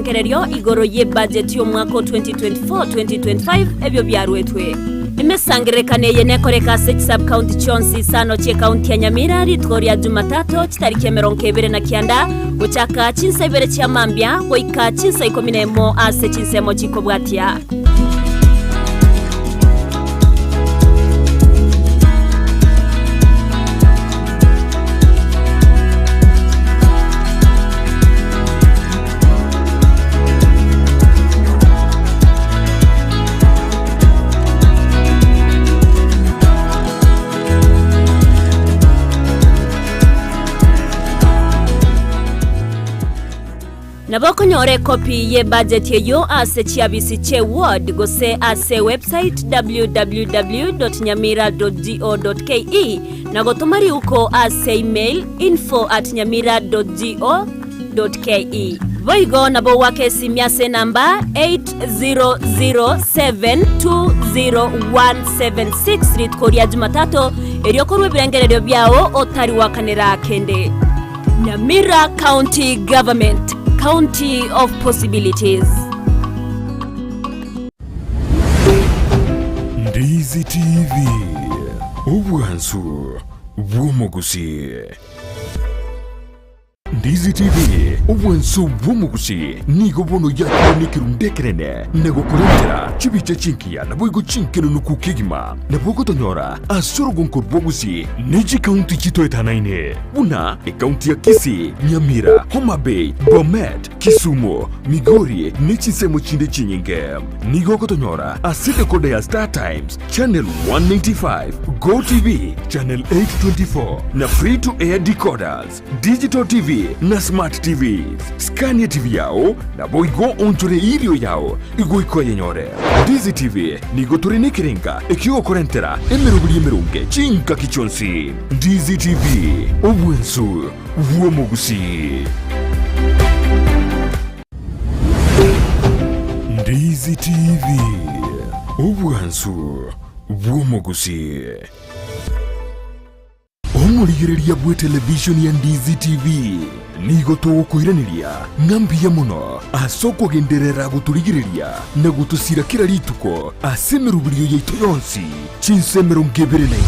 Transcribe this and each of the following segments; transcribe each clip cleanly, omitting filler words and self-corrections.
ebirengererio igoro y'ebudget y'omwaka o 2024-2025 ebio biarwetwe. Emesangererekano eye nekoreka ase chisub-county chionsi isano chi'ecounty ya Nyamira rituko ria Jumatatu chitariki 29 gochaka chinsa ibere chia mambia goika chinsa ikomi nemo ase chinsemo chikobwatia. Nabo okonyora ekopi y'ebudget eyio ase chiabisi chie ward gose ase website www.nyamira.go.ke na gotoma riuko ase email info@nyamira.go.ke. Boigo nabo ogoaka esimi ase enamba 800720176 rituko ria Jumatatu erio korwa ebirengererio biao otari goakanera kende. Nyamira County Government, County of Possibilities. Ndizi TV, obwansu bw'omogusii. Ndizi TV, obwansu bw'omogusii nigo bono yakire nekerundu ekenene na gokorentera chibicha chingiya naboigo chinkenunuku kegima. Nabo ogotonyora ase orogonko rwa Gusii ne chikaunti chitoetanaine buna ekaunti ya Kisii, Nyamira, Homa Bay, Bomet, Kisumu, Migori ne chinsemo chinde chinyinge. Nigo ogotonyora ase decoder ya Star Times, Channel 195, Go TV, Channel 824 na Free to Air decoders, Digital TV na Smart TVs. Skania TV yao naboigo onchore erio yao igoika oyenyore. Ndizi TV nigo tore nekerenga ekiogokorentera emeroberi emeronge chingaki chionsi. Ndizi TV, obwensu bw'omogusii. Ndizi TV, obwansu bw'omogusii. Omorigereria bw'etelevishoni ya Ndizi TV nigo togokoiraneria ng'a mbuya mono ase okogenderera gotorigereria na gotosira kera rituko ase emeroberio yaito yonsi chinsa 24.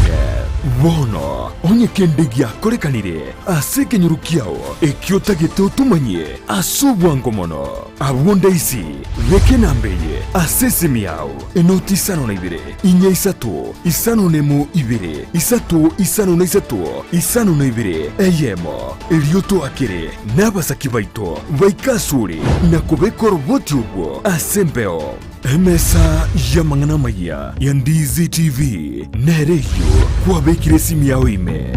Bono onye kende giakorekanire ase ekenyoro kiao ekio otagete otomanyie ase obwango mono, abwo ndaisi beka enamba eye ase esimi yao, enoti isano na ibere, inya isato, isano nemo ibere, isato isano na isato, isano na ibere, eyemo. Erio toakere nabasaki baito baike asore na kobeka oroboti orwo ase embeo. Emesa y'amang'ana amayia ya Ndizi TV nere eyio kwabekire esimi yao ime.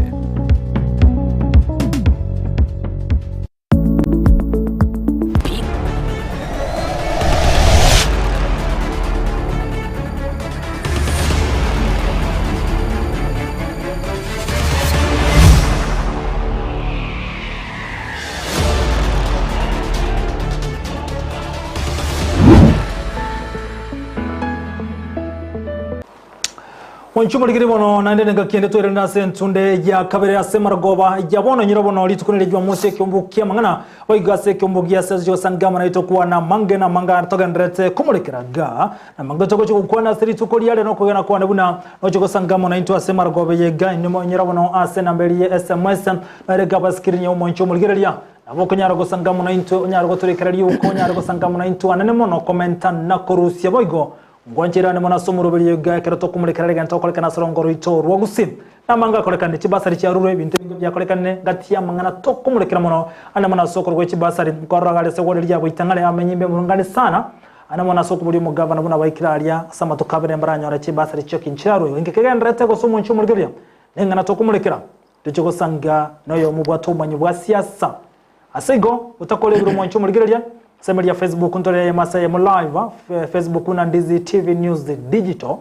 Mwanche morigere bono naende nengaki ende twerende ase entunde ya kabere ase marogoba ya bono nyira bono rituko nire Jumamosi ekeombo ki'amang'ana boigo ase ekeombo gia ase gosangama naye tokwana mange na manga togendererete komorekera ga na mange togochia gokwana ase rituko riare nokogena kwane buna noche gosangama naintwe ase marogoba eye ga inwe nyira bono ase enamba eria ye sms nere gaba screen ya omwanche omorigereria Nabo okonyara gosanga mono intwe, onyare gotorekera riuko, onyare gosanga mono intwe anene mono, komenta na korusia boigo. Ngwancherane mono ase omoroberio oiga ekero tokomorekera rigento gokorekana ase orongo roito rwa gusii. Namanga akorekane, chibasari chiarurwe, ebinto ebinge biakorekanire, gati y'amang'ana tokomorekera mono ane mono ase okorwa gwe chibasari. Nkorora gare ase egori riria goita ng'are amenye imbe omorongani sana, ane mono ase okoboria omogavana buna baikire aria ase amatuko abere mbaranyore chibasari chioki nchirarwe. Inki kegendererete gose omonche omorigereria? Neng'ana tokomorekera. Tochie gosanga noyomo obwate obomanyi bwa siasa. Ase igo, otakore ebire omwanche omorigereria, ase emeria ya Facebook ntore eyemo ase eyemo live, Facebook buna Ndizi TV News Digital,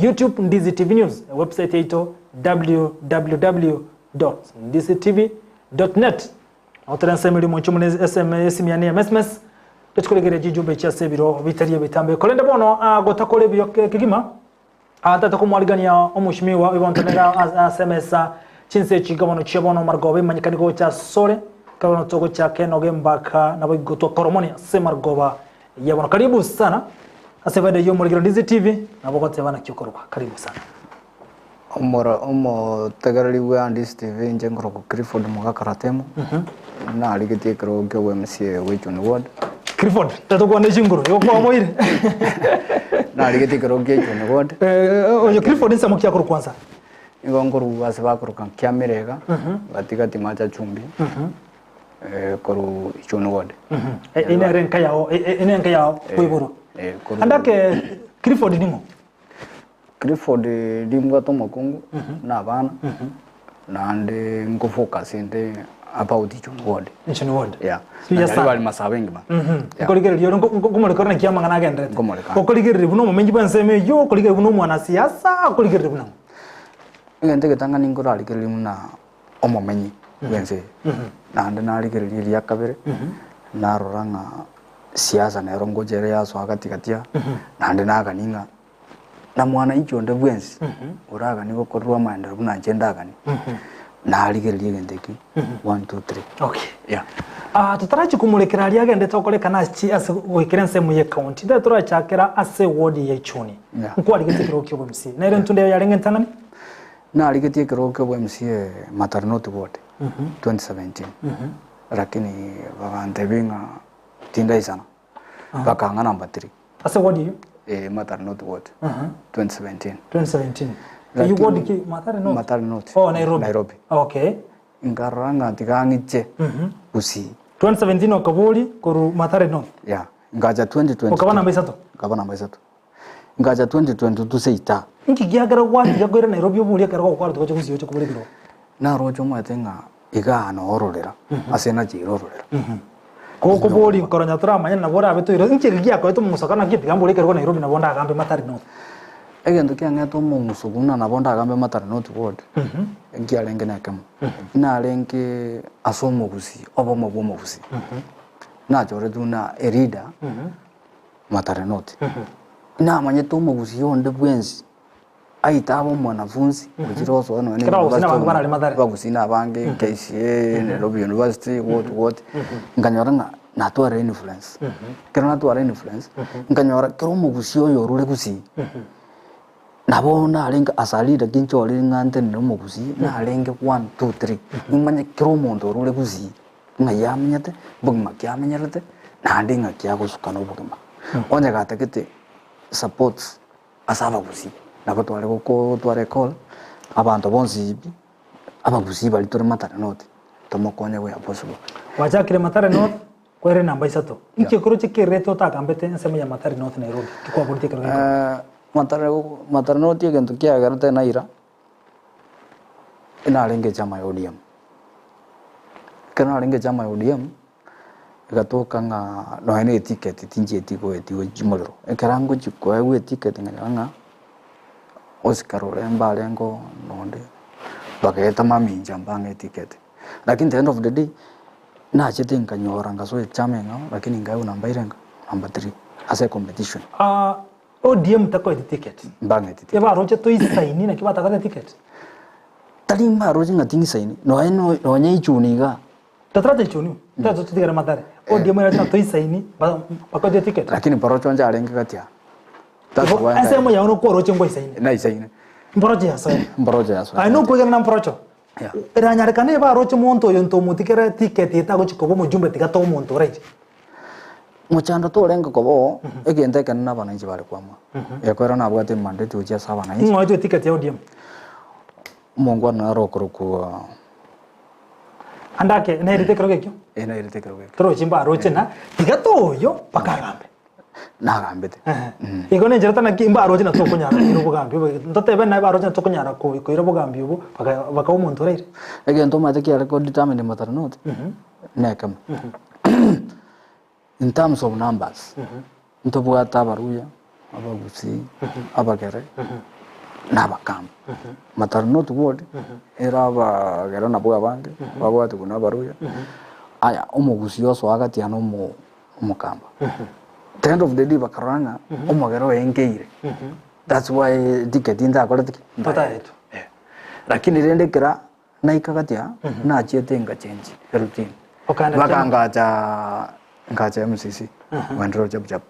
YouTube Ndizi TV News, ewebsite yaito www.ndizitv.net. Nabo tore ase emeria omwanche omore eseme esimi yane ya msms, tochie korigereria chijumbe echi ase ebiro bitari ebitambe. Korende bono gotakora ebiyo kegima, Tata komwarigania omoshimiwa oibonto nere ase emesa chinse echi bono chia bono margoba imanyekani gocha asore. Ekero bono togochaka enoga embaka naboigo twakoromoni ase marogoba ya bono. Karibu sana ase efaida ya omorikero Ndizi TV nabo ogoteba naki okorokwa. Karibu sana. Omoro omotegereri bwa Ndizi TV inche nkorokwa Clifford Mogaka Ratemo, narigetie ekerogo kia obwa MCA bwa Ichuni Ward. Clifford, tatokwana chinguru, igo kwaboire. Narigetie ekerogo kia Ichuni Ward. Eh, oyo Clifford nsemo ki akorokwa kwanza? Nigo nkorwa ase bakoroka Kiamerega, gatigati macha chumbi, korwa Ichuni Ward. Eye nere enka yao, eye nenka yao koiborwa. Korwa Andake Clifford ning'o? Clifford nimbwate omokungu na abana, naende nkofocus inde about Ichuni Ward. Ichuni Ward. Yeah. Buya Na riria sana. bari masaba engima. Yeah. Nkorigereria ore nkomoreka naki amang'ana agenderete. Nkomoreka. Okorigereria buna omomenyi bw'ensemo eyio, okorigereria buna omwanasiasa, okorigereria buna ng'o? Egento egetang'ani nkorarigereria buna omomenyi bw'ense eye, naende narigereria eria kabere, narora ng'a siasa nero ngocha ere yasoa gati gati aa, naende nagania ng'a na mwananchi onde bwensi oraganie gokorerwa amaendereo buna inche ndaganie, narigereria egento ekio one, two, three. Okay. Yeah. Ah, totarachia komorekera aria agendete okorekana ase chi ase goikera ensemo ye county, ntari torachakera ase eward ya Ichuni. Yeah. Nkwarigetie ekerogo kia obomc. Nere entunde yaye yarenge entang'ani? Narigetie ekerogo kia obwa-MCA Mathare North Ward 2017 lakini bagantebia ng'a tindaisana bakang'a number three. Ase ward eyio? Eh, Mathare North Ward 2017. 2017. Eyio Lakini- ward ki? Mathare North? Mathare North. Oh, Nairobi. Nairobi. Okay. Nkarora ng'a tiga ng'iche Gusii. 2017 okabori korwa Mathare North. Yeah. Ngacha 2022. Okaba namba isato. Nkaba namba isato. Ngacha 2022 seita. Inki giakera gwatiga koira Nairobi oborie ekero gokwarwa tigocha Gusii oche kobora ebirogo? Naroche omanyete ng'a igaa noororera ase nacheire ororera. Gokoboria nkoronya toramanye nabo orabe toire inki eke giakoete omong'uso kare naki tiga mbore ekerogo Nairobi nabo ndagambe Mathare North. Egento kiang'ete omong'uso buna nabo ndagambe Mathare North Ward, nkiarenge nekemo. Narenge ase omogusii, obomo bwa omogusii. Nachoretwe buna a leader Mathare North. Namanyete omogusii onde bwensi aite abe omwanafunzi ochire gosoa nonya Ekero abagusii nabange barare Mathare. Abagusii nabange KCA, Nairobi University, what what, nkanyora ng'a natware influence. Ekero natwara influence, nkanyora kera omogusii oyo orure gusii, nabo narenge as a leader kinchorire ng'a ntenene omogusii, narenge one, two, three, nimanye kera omonto orure gusii ng'ai amenyete, bogima ki amenyerete, naende ng'aki agosuka na obogima. Onye gatagete support ase abagusii, nabo tware goko tware call abanto bonsi pi, abagusii baria tore Mathare North, tomokonye where possible. Gwachakire Mathare North, kwaire namba isato. Inki ekoroche kerete otagambete ensemo ya Mathare North Nairobi? Ki kwaboretie ekero gento? Mathare Mathare North egento kiagerete naira, Narenge echama ya ODM. Ekero narenge echama ya ODM, egatoka ng'a nonya na eticket tinchieti goetigwa chimorero. Ekero ngochia koegwa eticket nkanyora ng'a Oscar Orembe arenge oo na onde, bagaeta mamincha mbang'e eticket. Lakini the end of the day, nachete nkanyora nkasoa echama eng'ao lakini nkaegwa namba irenga? Number three ase ecompetition. ODM takoeti ticket. Mbang'eti ticket. Ebaroche toisaini naki batagete ticket. Tari mbaroche ng'a ting'isaini, nonya no nonya ichuni igaa. Totarate ichuni, tari totigare Mathare. ODM erache ng'a toisaini, ba bakoete ticket. Lakini mboroche onche arenge gati aa. That's Igo why ensemo yao nokworoche ngwaisaine. Naisaine. Mboroche yasoe. Mboroche yasoe. Aye nokwegena na mborocho. Yeah. Eranyarekane ebaroche monto oyo ntomotigere ticket etagochi koba omojumbe tiga toe omonto orache. Mochando torenge koba oo, egento ekenene abananchi bare kwamua. Ekwera nabwate emandate gochia ase abananchi. Ing'o oetwe eticket ya ODM? Omongwana naro okorokwa. Ande ake nairete ekerogo ekio? Eh nairete ekerogo ekio. Torochi mbaroche na tiga toyo mpaka agambe. Nagambete. Igo nenchera tana ki mbaroche na tokonyara koira obogambi obo. Ntotebe naye baroche na tokonyara koira obogambi obo baka baka omonto oraire. Egento omanyete kiare ko determine Mathare North. Nekemo. In terms of numbers, ntobwate Abaluhya, Abagusii, Abagere, na Abakamba. Mathare North Ward, ere Abagere nabwo abange, babwate buna Abaluhya. Aya, Omogusii osoa gati aa na omo Omokamba. The end of the day bakarora ng'a omogere oengeire. That's why ticket ntakorete ki? Otaetwe. Eh. Lakini rende ekera Naika gati aa, nachiete ngachenji eroutine. Okaenda Mpaka kiama? ngacha ngacha MCC maendeleo chap chap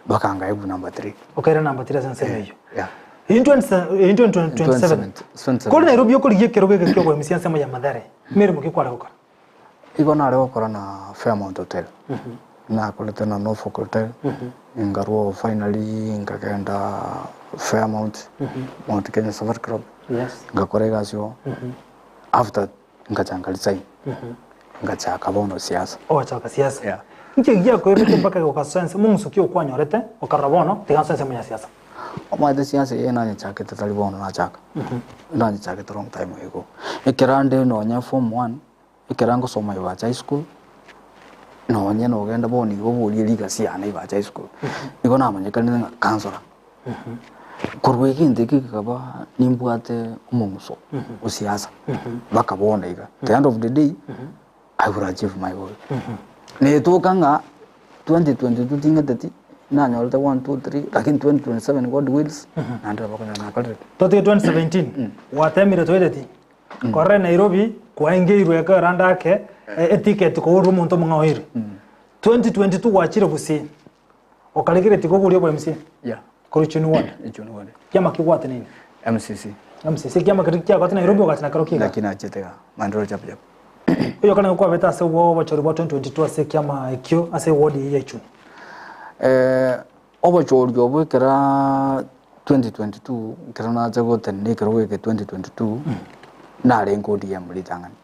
mpaka ngaibu number 3. Okaira namba 3 ase ensemo eyio. Yeah. In 20 in 2027 27. Kore Nairobi okorigia ekerogo eke kia obo MC ensemo ya Mathare, meremo ki kware gokora? Igo nare gokora na Fairmount Hotel. Nakorete na Norfolk Hotel, nkarwa finally nkagenda Fairmount, Mount Kenya Safari Club, Yes. ngakora egasi oo. After ngacha nkaresign, ngachaka bono siasa. Ogachaka siasa. Yeah. Inki giakoirete mpaka gokasoa ense mong'uso ki okwanyorete okarora bono tiga nsoe ensemo ya siasa? Omanyete siasa eye nanyechakete tari bono nachaka, nanyechakete long time ago. Ekero ande nonya form one, ekero ngosoma Ibacha High School, nonye nogenda bono igo oborie legacy yane Ibacha High School, nigo namanyekanire ng'a councillor. Korwa egento ekio gekaba nimbwate omong'uso o siasa mpaka bono iga, the end of the day, I will achieve my goal. Netoka ng'a 2022 ting'eteti, nanyorete 1, 2, 3, lakini 2027 God wills, naende nabo okonyora nakorire ki? Totige 2017 gwatemire toeteti korora Nairobi kwaengeirwe ekero ande ake eticket kourwa omonto omong'ao oire. 2022 gwachire Gusii okaregeretie koboria obo MC Yeah. korwa Chuni ward Chuni ward. kiama ki gwateneine? MCC. MCC kiama keria kiagote Nairobi ogacha nakero kiga? Lakini nachete iga Maendeleo chap chap. Oyo kare kwabete ase obochori bwa 2022 ase ekiama ekio ase eward eyio ya Ichuni. Eh, obochori obo ekera 2022 ekero nacha gotenena ekerogo eke 2022 narenge ODM ritang'ani.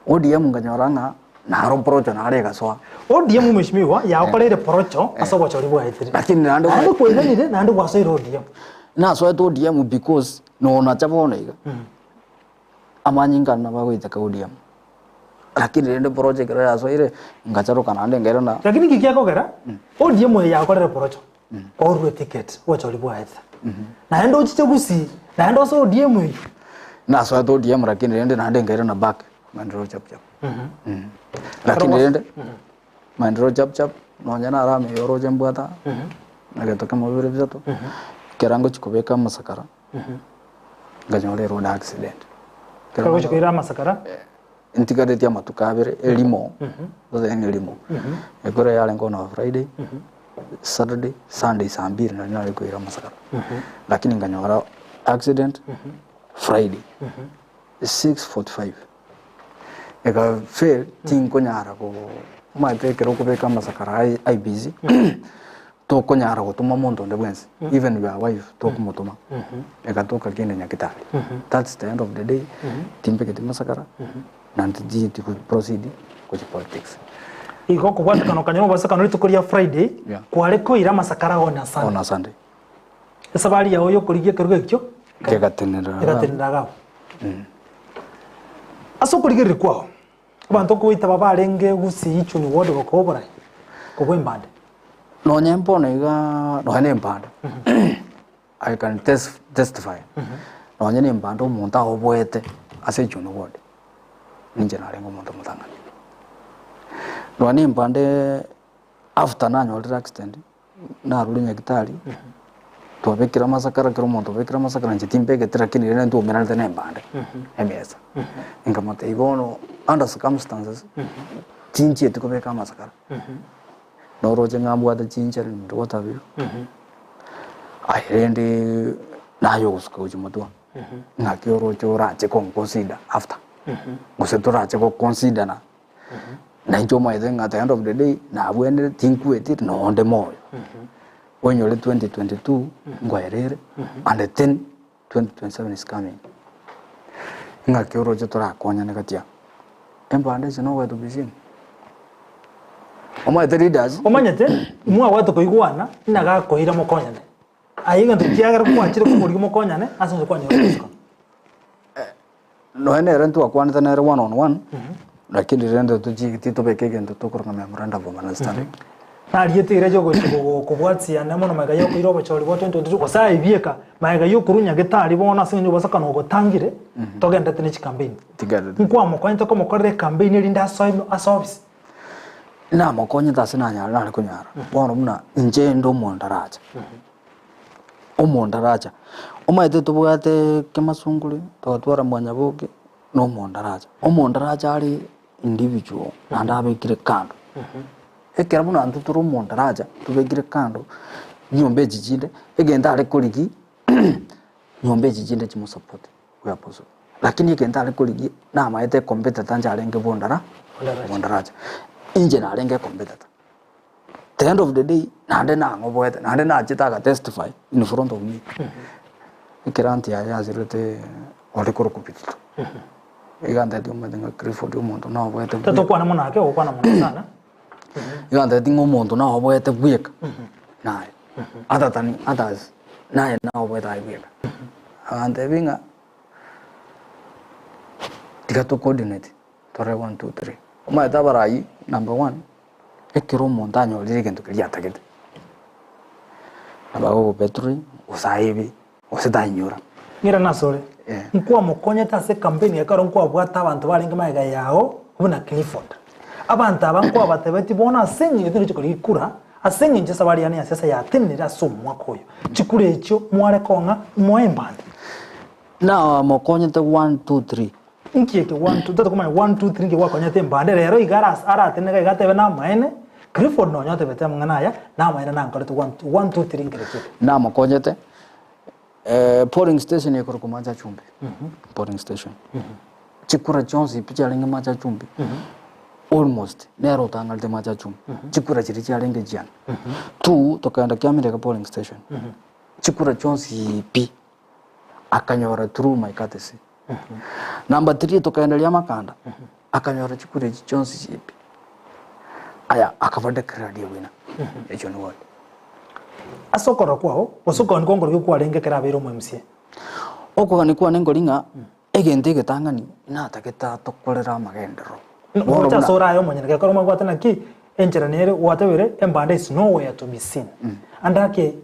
ODM nkanyora ng'a naro porocho naro egasoa. ODM mheshimiwa yagokoreire porocho ase obochori bwaetire. Lakini naende Naende kwairanire naende gwasoire ODM. Nasoete ODM because nonacha bono iga. Amanyinga ane nabo agoiteka ODM. Lakini rende porocho ekero yasoire ngacharoka naende nkairana. Lakini inki kiakogera ODM eye yagokorire porocho kwaurwe ticket obochori bwaetire. Naende ochiche gusii naende ose ODM eywo. Nasoete ODM lakini rende naende nkairana back maendeleo chap chap. Lakini rende maendeleo chap chap nonya naro amaiyo oroche mbwate aa, na gento kemo bibere bisato, ekero ngochia kobeka amasakara. Nkanyora eroad accident. Ekero ogochia koira amasakara. Ntigaretie amatuko abere, erimo, gose ng'a erimo. Ekero yarenge on a Friday, Saturday, Sunday saa mbiri nario nare koira amasakara. Lakini nkanyora accident Friday, 6:45. Eka fail tinkonyara ko omanyete ekero okobeka amasakara aye IEBC tokonyara gotoma monto onde bwensi even your wife tokomotoma egatoka kende nyagitari that's the end of the day timbegeti masakara naende tichieti go proceed gochia politics. Igo okobwatekana okanyora obosekano rituko ria Friday Yeah. kware koira amasakara on a Sunday. On a Sunday. Esabari yao yokorigia ekerogo ekio Kegatenera egatenera iga abwo. Ase okorigereria kwao, abanto nkogoitaba barenge gusii Ichuni ward gokoa oborai kobua embande. Nonye mbono iga nonye na embande I can testify nonye na embande omonto aoboete ase Ichuni ward ninche narenge omonto omotang'ani. Nonye na embande after nanyorire accident Narure nyagitari, twabekire amasakara kera omonto obekire amasakara inche timbegete lakini rende ntwomeranete na embande, emesa. Nkamotebia bono under circumstances, tinchieti kobeka amasakara, noroche ng'a mbwate chinchera and what have you, aye rende naye ogosuka gochia motwe, ng'aki oroche orache konconsider after, gose torache goconsider na. Na inche omanyete ng'a at the end of the day nabwenire tinkweti nonde moyo. Onyore 2022 nkwaerere and then 2027 is coming. Ng'aki oroche torakonyane gati aa. Embande ase nowhere to be seen. Omanyete leaders. Omanyete mwabwate koigwana ng'a gakoira mokonyane. Aye egento kiagera kwachire komoria mokonyane ase eng'encho kwanyora omosikano. Nonya nere ntwakwanete nere one on one, lakini rende tochigetie tobeke egento tokoroka memorandum of understanding. Nariete eira riogochia kobwatiana mono magega yokoira obochori bwa 2022 gose aye bieka magega yokorwa nyagetari bono ase eng'encho obosakano ogotangire togenderete ne chicampaign. Tigaerete. Nkwamokonyete komokorera ecampaign erinde asoe ase office. Namokonyete ase nanyare nare konyara, bono buna inche inde omondaracha. Omondaracha, omanyete tobwate kemasunguri, togatwara mwanyaboke, na omondaracha. Omondaracha are individual naende abekire kando. Ekero buna intwe tore omondaraja tobekire kando nyomba echi chinde, egento are korigia nyomba echi chinde chimosupport where possible. Lakini egento are korigia namaete ecompetitor nche arenge bondara bondaraja, inche narenge ecompetitor. The end of the day naende nang'oboete naende nachete aga testify in front of me, ekero aunty yaye yasirete ore korokwa Bitutu, iga antebetie omanyete ng'a Clifford omonto naoboete buya. Totokwana mono ake, ogokwana mono sana. Iga antebetie ng'a omonto naoboete bweka naye, other than others naye naoboete aye bweka. Agantebia ng'a tiga to coordinate torore one two three. Omanyete abarai number one. Ekero omonto anyorire egento keria atagete, nabo agogobetray, gose aibe, gose tainyora. Ng'irane asore, Eh. nkwamokonyete ase ekampeni ekero nkwabwate abanto barenge magega yao buna Clifford. Abanto aba nkwabatebetie bono ase eng'encho tindi chikora chikura, ase eng'encho esabari yane ya siasa yatenenire ase omwaka oyo. Chikura echio mware kong'a moe mbande. Namokonyete one, two, three. Inki eke one two totari komanya one two three inki gwakonyete embande rero iga ara aratenene iga iga atebe namaene Clifford nonya otebete amang'ana aya namaene nankorete one two one two three nkereki eke. Namokonyete polling station ekorokwa Machachumbi polling station chikura chionsi pi chiarenge Machachumbi almost nere otang'arete Machachumbi chikura chiria chiarenge chiane. Two tokaenda Kiamereka polling station chikura chionsi pi akanyora through my courtesy. Number three tokaenderia amakanda, akanyora chikura echi chionsi chipi. Aya akaba declared a winner. Ekio nigo ore. Ase okorora kwao, gose okogania kwa nkorokia kwarenge ekero abeire omo MCA? Okogania kwane nkori ng'a egento egetang'ani natagete atokorere amagenderero. Bono Gocha buna ase ore aye omonyene, gekero omobwate naki enchera nere gwatebire embande is nowhere to be seen. Ande ake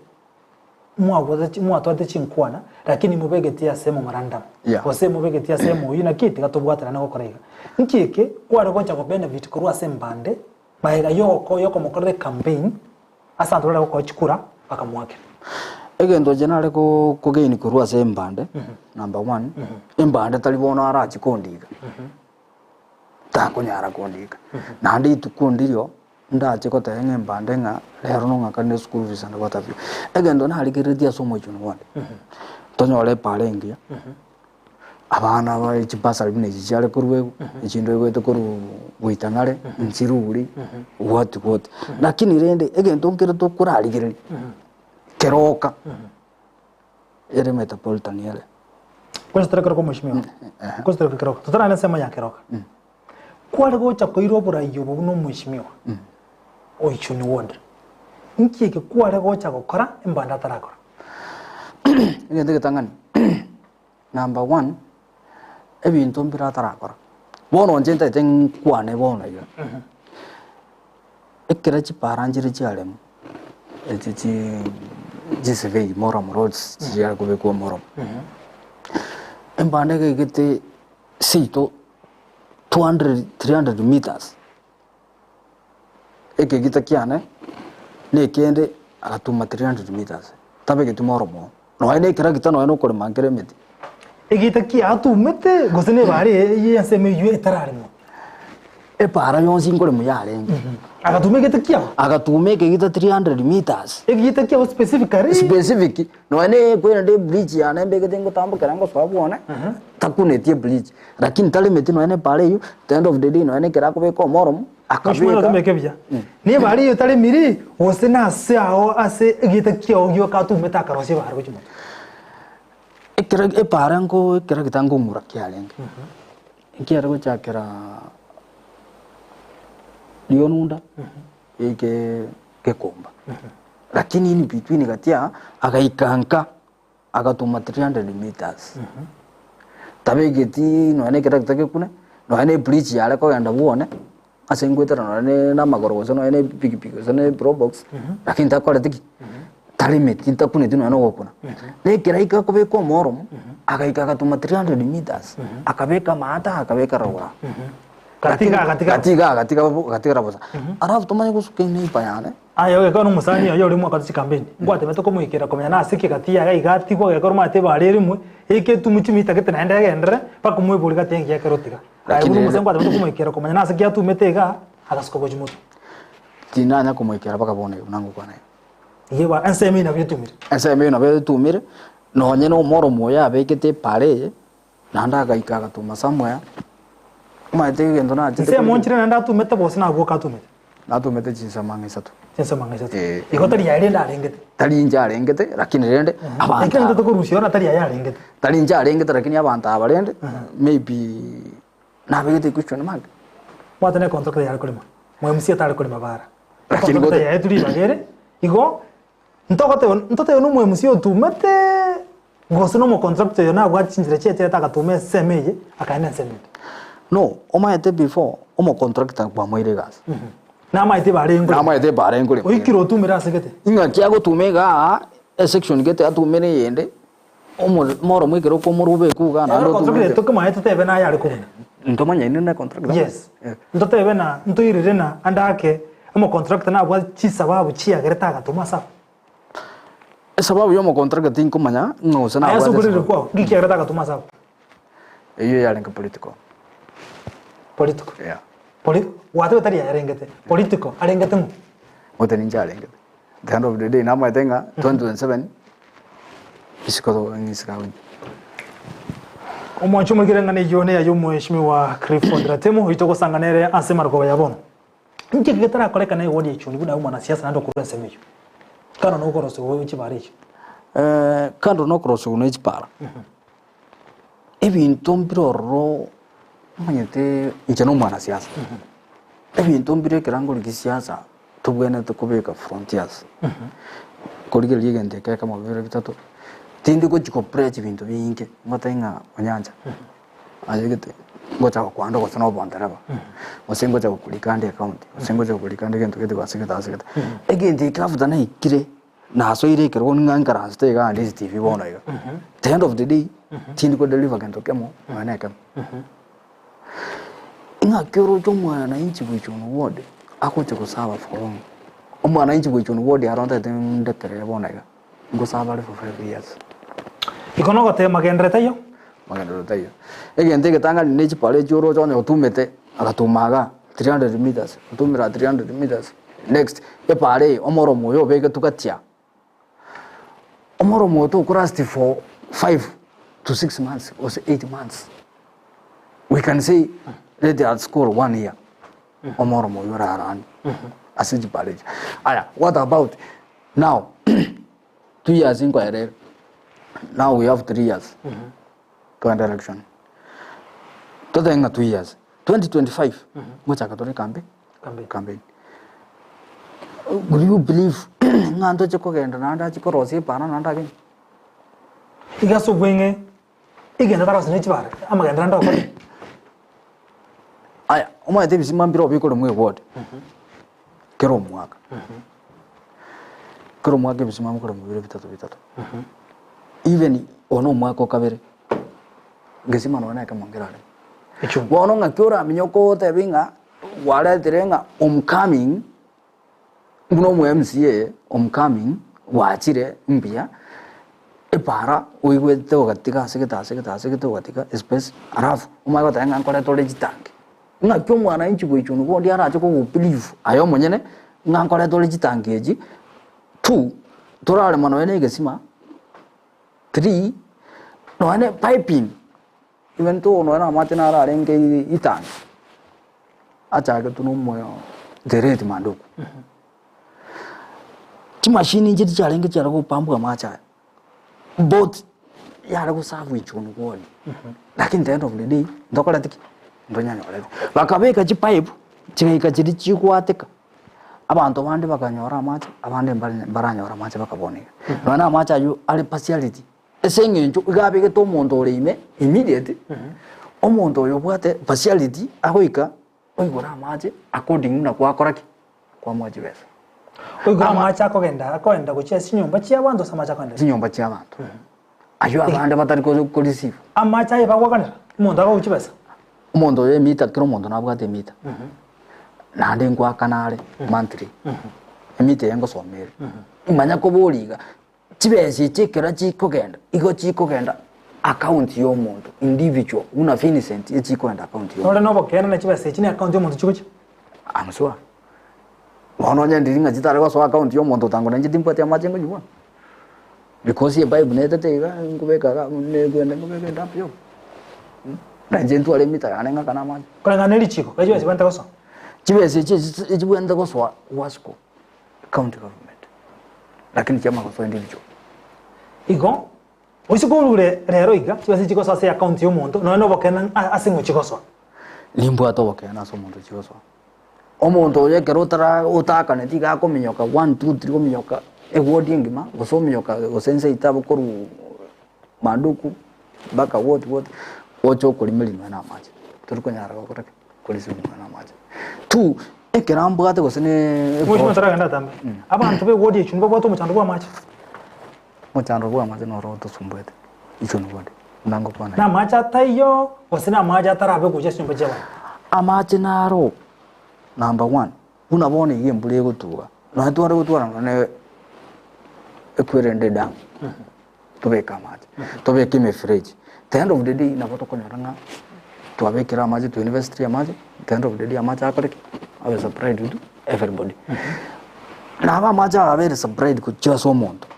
Mwabwate mwatwate chinkwana, lakini mobegeti ase ememorandum, Yeah. gose mobegeti ase emoyio, naki tiga tobwaterane gokora iga. Nki eke kware gocha go benefit korwa ase embande, magega yoko yokomokorera ecampaign, ase abanto bare gokoa chikura, bakamoakera. Egento inche nare ko kogain korwa ase embande, number one, embande tari bono arache kondiga, takonyara kondiga. Naende rituko ndirio. Ndache goteba ng'a embande ng'a rero nong'akanere school fees and what have you. Egento narigereretie ase omochie one bonde, tonyore epaara engiya, abana ba chibasari buna echi chiare korwa igwe, echinde oigwete korwa goitang'are, nchiruri, what what. Lakini rende egento nkere tokorarigereria, keroka, ere metropolitan ere. Kwanza tore keroka omweshimiwa, kwanza tore keroka, totarana ensemo ya keroka. Kware gocha koira oborai obo buna omweshimiwa o Ichuni Ward, inki eke kware gocha gokora embande atarakora? Egento egetang'ani, number one, ebinto mbire atarakora. Bono inche ntagete nkwane bono iga, ekero chipara nchire chiaremu, echi chi chisevei murram roads chiare kobekwa murram, embande iga egete seito 200, 300 meters, ekegita kiane na ekende agatuma 300 meters, tabegeti moromo, nonya na ekeragita nonya na okorema nkere emete. Egita ki atumete gose na ebara eye y'ensemo eywo etararemwa? Epara yonsi nkoremwa yarenge. Agatuma egete kiao? Agatuma ekegita 300 meters. Egita kiao specifically? Specific, nonya na ekwerende ebridge yane mbegete ngotambokera ngosoa bwone, takunetie ebridge, lakini taremeti nonya na epara eywo, the end of the day nonya na ekero akobeka omoromo, Mheshimiwa akabeka. otomeke buya. Na ebara eywo taremiri gose nase ao ase egita kiao gioka atumete akarosia ebara gochia motwe. Ekero epara nko ekeragita nkong'ura kiarenge, ekiare gochakera rionunda eke gekomba, lakini in between gati aa agaika nka agatuma 300 meters, tabegeti nonya na ekeragita gekune, nonya na ebridge yare kogenda bwone. Ase ngoetera nonya ne namagoro gose nonya ne epikipiki gose ne probox, lakini takoreti ki? Taremeti, takuneti nonya na ogokuna. Na ekero aika akobeka omoromo, agaika agatuma 300 meters, akabeka amaata akabeka rogoro. Gatiga agatiga Gatiga agatiga bo agatigara bosa. Alafu tomanye gosuka eneighbour yane. Aye ogekora nomosani oye oria mwakore chikampeni, ngwatemete komoikera komenya nase ki gati yaye iga atigwe ogekora omanyete ebare erimwe, eike etumu chimita gete naende egenderere, mpaka omoibori gati engiya ekero otiga. Aye Lakini buna rende- omosani ngwatemete komoikera komenya nase ki atumete igaa, agasuka gochia motwe. Tindanya komoikera mpaka bono iga buna ngokwana iga. Iga eba ensemo eyio nabo etumire. Ensemo eyio nabo etumire, nonye na omoromo oyo abekete epara eye, naende agaika agatuma somewhere, omanyete egento nachete Ensemo korigia- nchire naende atumete gose nabwo oka atumete? Natumete chinsemo ang'e isato. Chinsemo ang'e isato. Eh. Igo tari aye rende arengete. Tari inche arengete, lakini rende abanto Ekero aba. tokorusia ona tari aye arengete. Tari inche arengete lakini abanto aba rende, maybe nabegete question mark. Bwate ne contractor yare korema. Mwe-MC atare korema bara. Lakini Contractor gote- yaye turi ribaga ere, igo ntogoteba ntotebe na omo-MC otumete gose na omocontractor oyo nabwate chinchera chiaye agatuma ensemo eye akaenda ensemo ende. No, omanyete before omocontractor kwamoire egasi. Namaete ebara eye nkorema. Namaete ebara eye nkorema. Oikire otumire ase gete. Ing'aki agotuma igaa, esection gete atumire eyende, omo moro ekero okomorwa obeke igaa naende Ekero otume contractor eke. tokomaete totebe naye are kobuna. Ntomanyaine na contractor? Yes. Eh. Ntotebe na ntoirire na ande ake omocontractor nabwate chisababu chiagerete agatuma ase abwo. Esababu ya omocontractor tinkomanya ng'a gose Aye ase nabwate okorire esababu. kwao, nki kiagerete agatuma ase abwo? Eyio yarenge political. Political. Yeah. Poli gwateba tari aye arengete, political arengete ng'o? Gose ninche arengete. The end of the day namaete ng'a 2027 isiko ng'isiko agochia. Omwancho omorikire ng'a neyio neya y'omweshimiwa Clifford Ratemo oito ogosanga nere ase marogoba ya bono. Inki eke getarakorekana ewodi ya Ichuni buna aye omwanasiasa naende okorwa ensemo eyio? Kando na okorosiwa gwe chibara echio. Kando na okorosiwa ne chibara, ebinto mbire ororo omanyete inche na omwanasiasa, ebinto mbire ekero ngorigia siasa tobwenerete kobeka frontiers, korigereria egento eke ekemo bibere bitato, tindi gochi ko pledge binto binge, ngotebi ng'a onyancha. Aye gete ngocha gokwanda gose na obondereba, gose ngocha gokorika ande ekaunti, gose ngocha gokorika ande egento gete gose gete ase gete. Egento eke after naikire, nasoire ekerogo ng'a nkaransete iga ande ase TV bono iga. The end of the day, tindi ko deliver gento kemo, nonya na ekemo. Ng'aki oroche omwananchi goicha one ward, agocha gosaba for long. Omwananchi goicha one ward aro ntagete ndeterere bono iga. Ngosaba are for 5 years. Igo nogoteba magenderero taiyo. Magenderero taiyo. Egento egetang'ani ne chipara echio oroche onye otumete, agatuma igaa 300 meters, otumire aa 300 meters, next epara eye omoromo oyo obegetwe gati aa, omoromo oyo tokorasti for 5 to 6 months gose 8 months, we can say let us call one year, omoromo oywo orarani ase chipara echio. Aya what about Now, 2 years nkoera ere, now we have 3 years togende election. Totebe ng'a 2 years, 2025 ngochaka tore campaign, Campaign. campaign. Will you believe ng'a ntoche kogenda naende achie korosia epara naende agende? Iga ase obweng'e, egento atarosire ne chibara, amagenderero ande okore. Aya, omanyete ebisima mbire obikoremwa eward, kera omwaka. Kera omwaka ebisima mokoremwa bire bitato bitato. Even oyo na omwaka o kabere, ngesima nonya na ekemo nkerareme. Echumbi. Bono ng'aki oramenye okotebi ng'a gwaretire ng'a homecoming, buna omo MCA homecoming gwachire mbuya, epara oigwete ogatiga ase gete ase gete ase gete ogatiga espace, alafu omanye goteba ng'a nkoreta ore chitangi. Ng'aki omwananchi goichwa nigo onde arache kogobelieve aye omonyene ng'a nkoreta ore chitangi echi, two, torarema nonya na egesima, three, nonya na epiping, even though nonya na amache naro arenge itangi, achagetwe na omoyo the late Manduku. Chimashini inche chiarenge chiare gopambwa amache aya. But yare goserve echono kwoni lakini the end of the day ntokoreti ki? Ntonyanyoreti. Bakabeka chipipe chigaika chiria chigwateka, abanto bande bakanyora amache abande mbare mbaranyora amache bakabona iga. Nonya na amache aywo are partiality ase eng'encho iga abegete omonto ore ime immediate, omonto oyo obwate partiality agoika oigore amache according buna gwakora ki? Kwamoa chibesa. Oigure amache akogenda akoenda gochia ase chinyomba chi'abanto ase amache akoenda Chinyomba chi'abanto. Ayio abande batari ko ko receive. Amache aye bagwakanera, omonto akoigwa chibesa. Omonto oyo emita, kera omonto nabwate emita. Naende nkoakana are monthly. Emita eye ngosoma ere. Manya koboria iga, chibesa echi ekero chikogenda, igo chikogenda account ya omonto individual buna Vincent echikogenda account ya Nore omonto. na obokeene na chibesa echi ne account ya omonto chigochia. I'm sure. Bono onye ndiri ng'a chitare gosoa account ya omonto otango nainche timbwati amache nkonywa bono. Because ebible netete iga nkobeka iga nekwenda nkobeka edapu yoka. Nainche ntware emita yane ng'akane amache. Koreng'ana ne richiko, riria chibesa chibwenerete gosoa. Chibesa echi echis echibwenerete gosoa wasco county government, lakini chiamanya gosoa individual. Igo, oise korure rero iga, chibesa echi chigosoa ase account ya omonto, nonya na obokeene ng'a ase ng'o chigosoa. Nimbwate obokeene ase omonto chigosoa. Omonto oyo ekero otara otakaneti iga akominyoka one two three ominyoka eward engima, gose ominyoka gose ense yaito abwo korwa manduku mpaka what what, oche okorimeri nonya na amache, tori konyara gokora ki? Korisia nonya na amache. Two, ekero ambwate gose ne Mheshimiwa taragenda atambe, abanto ba eward echio nibabwate omochando bwa amache? Omochando bwa amache noro otosumbuete, ichuni body, buna ngokwana Na amache ataiyo, gose namache atarabe gocha ase chinyomba chi'abanto. Amache naro number one, buna bono iga embura egotuga, nonye tware gotwara nonye ekwerende edamu, tobeke amache, tobeke emifereji, the end of the day nabo tokonyora ng'a twabekire amache twa investire amache, the end of the day amache akore ki? Abe supplied to everybody. Nabo amache aya abeire supplied gochia ase omonto,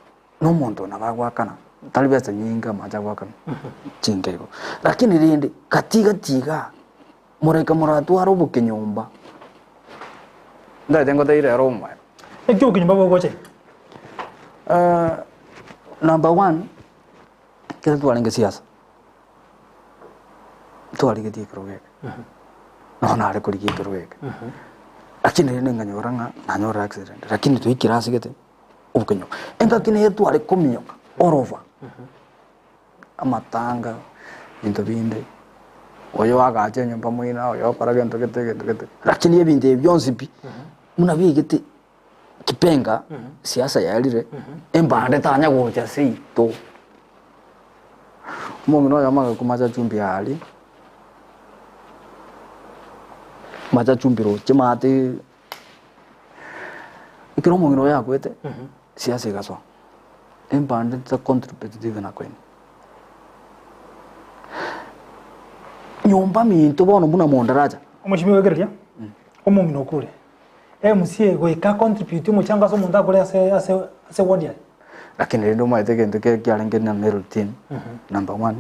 na omonto nabo agoakana, tari besa nyinge amache agoakana, chinke igo. Lakini rende, gati gati igaa, moraika moratware obokenyomba, ntagete ngotebi rero omoyo. Eki obokenyomba bogocha iga? Number one, ekero twarenge siasa, ntwarigetie ekerogo eke, nonya nare korigia ekerogo eke, lakini rende nkanyora ng'a nanyorire accident, lakini twaikire ase gete obokenyoka. Engaki nere tware kominyoka all over, amatanga, ebinto binde, oyo agacha enyomba moino, oyo okora gento gete gento gete, lakini ebinto ebi bionsi pi, buna biigete kipenga, siasa yarire, embande tanya gocha seito. Omong'ina oyomo agakwa machachumbi aria, machachumbi roche maate, ekero omong'ina oyo akwete, siasa egasoa, embande ta contribute even a coin. Nyomba minto bono buna mondaracha. Omochimi oegereria, omong'ina okure, MC goika acontribute omochango ase omonto akore ase ase ase ward yaye. Lakini rende omanyete egento kere kiarenge na ne routine, number one,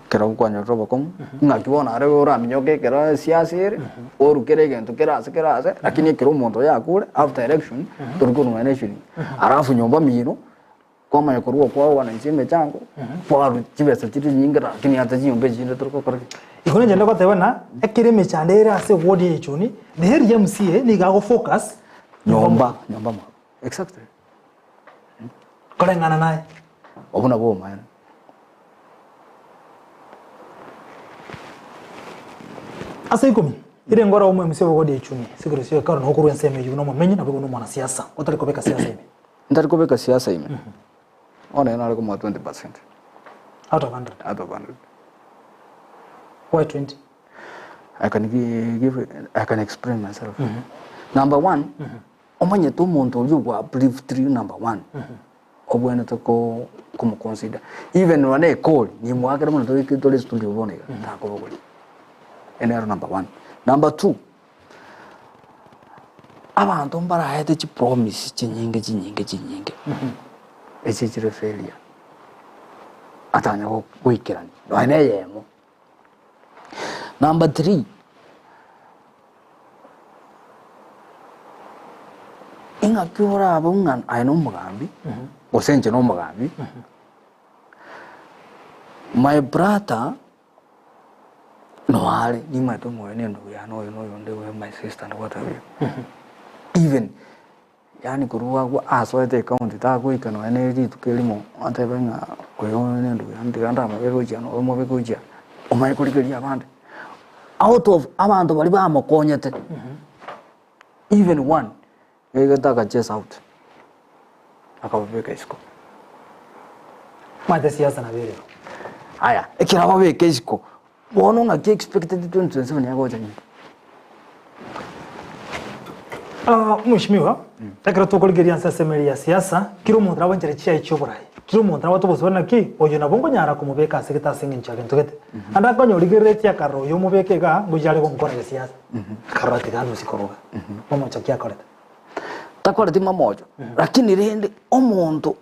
ekero kwanyorire obokong'u, ng'aki bono are oraminyoke ekero esiasa ere, orukere egento kere ase kere ase, lakini ekero omonto oyo akure, after election, tori korwa nonya eshiringi. Alafu nyomba mino, kwamanya korwa okwao wananchi emechango, kwarwa chibesa chire chinyinge lakini ata chinyomba echi chinde tori gokora ki. Igo ninche ndagoteba ng'a ekero emechando ere ase eward ya Ichuni, neri MCA nigo agofocus Nyomba, nyomba mwabo, exactly. Koreng'ana naye. Obwo nabwo obomaene. Ase ikomi, ere ngoro omoemisia obogodia echuni, ase ekerogo sia Hekalu, na okorua ensemo eyio buna omomenyi, naboigo buna omwanasiasa, otari kobeka siasa ime. Ntari kobeka siasa ime, bono ere nare komoa 20%. Out of 100. Out of 100. Why 20? I can give, I can explain myself. Number one, Omanyete omonto oria ogwa uplift number one, obwenerete ko komoconsider. Even nonya na ekori, nimwakere mono tore tore studio bono iga, takobogoria. Eye nero number one. Number two, abanto mbaraete chipromise chinyinge chinyinge chinyinge, echi chire failure, atanya goikerania nonya na eyemo. Number three, ing'aki orabe ng'a aye na omogambi, gose inche na omogambi, my brother noare nimanyete omoyo na endugu yane oyo na oyonde oyo my sister and what have you, even Yaani korwa agwo asoete ecounty tagoika nonya ne rituko erimo atebe ng'a oyo nendugu yane tiga ndamobeke gochia na oyo mobeke gochia, omanye korigereria abande. Out of abanto baria bamokonyete, even one yaigete aka chase out, akababeka isiko. Omanyete siasa nabo ere igo. Aya, ekero ababeka isiko, Bono ng'aki expected 2027 agocha nyuma. Mheshimiwa, Ekero tokorigereria ase ensemo eria ya siasa, kera omonto nabo enchera chiaye chi'oborai. Kera omonto nabwate obosibore naki, oyo nabo nkonyara komobeka ase gete ase eng'encho ya gento gete. Ande akonya origereretie akarora oyo omobeke igaa, ngochia are gonkora gesiasa. Akarora tiga anusie korwa igaa. Mamocho ki akorete? Takoreti mamocho, lakini rende omonto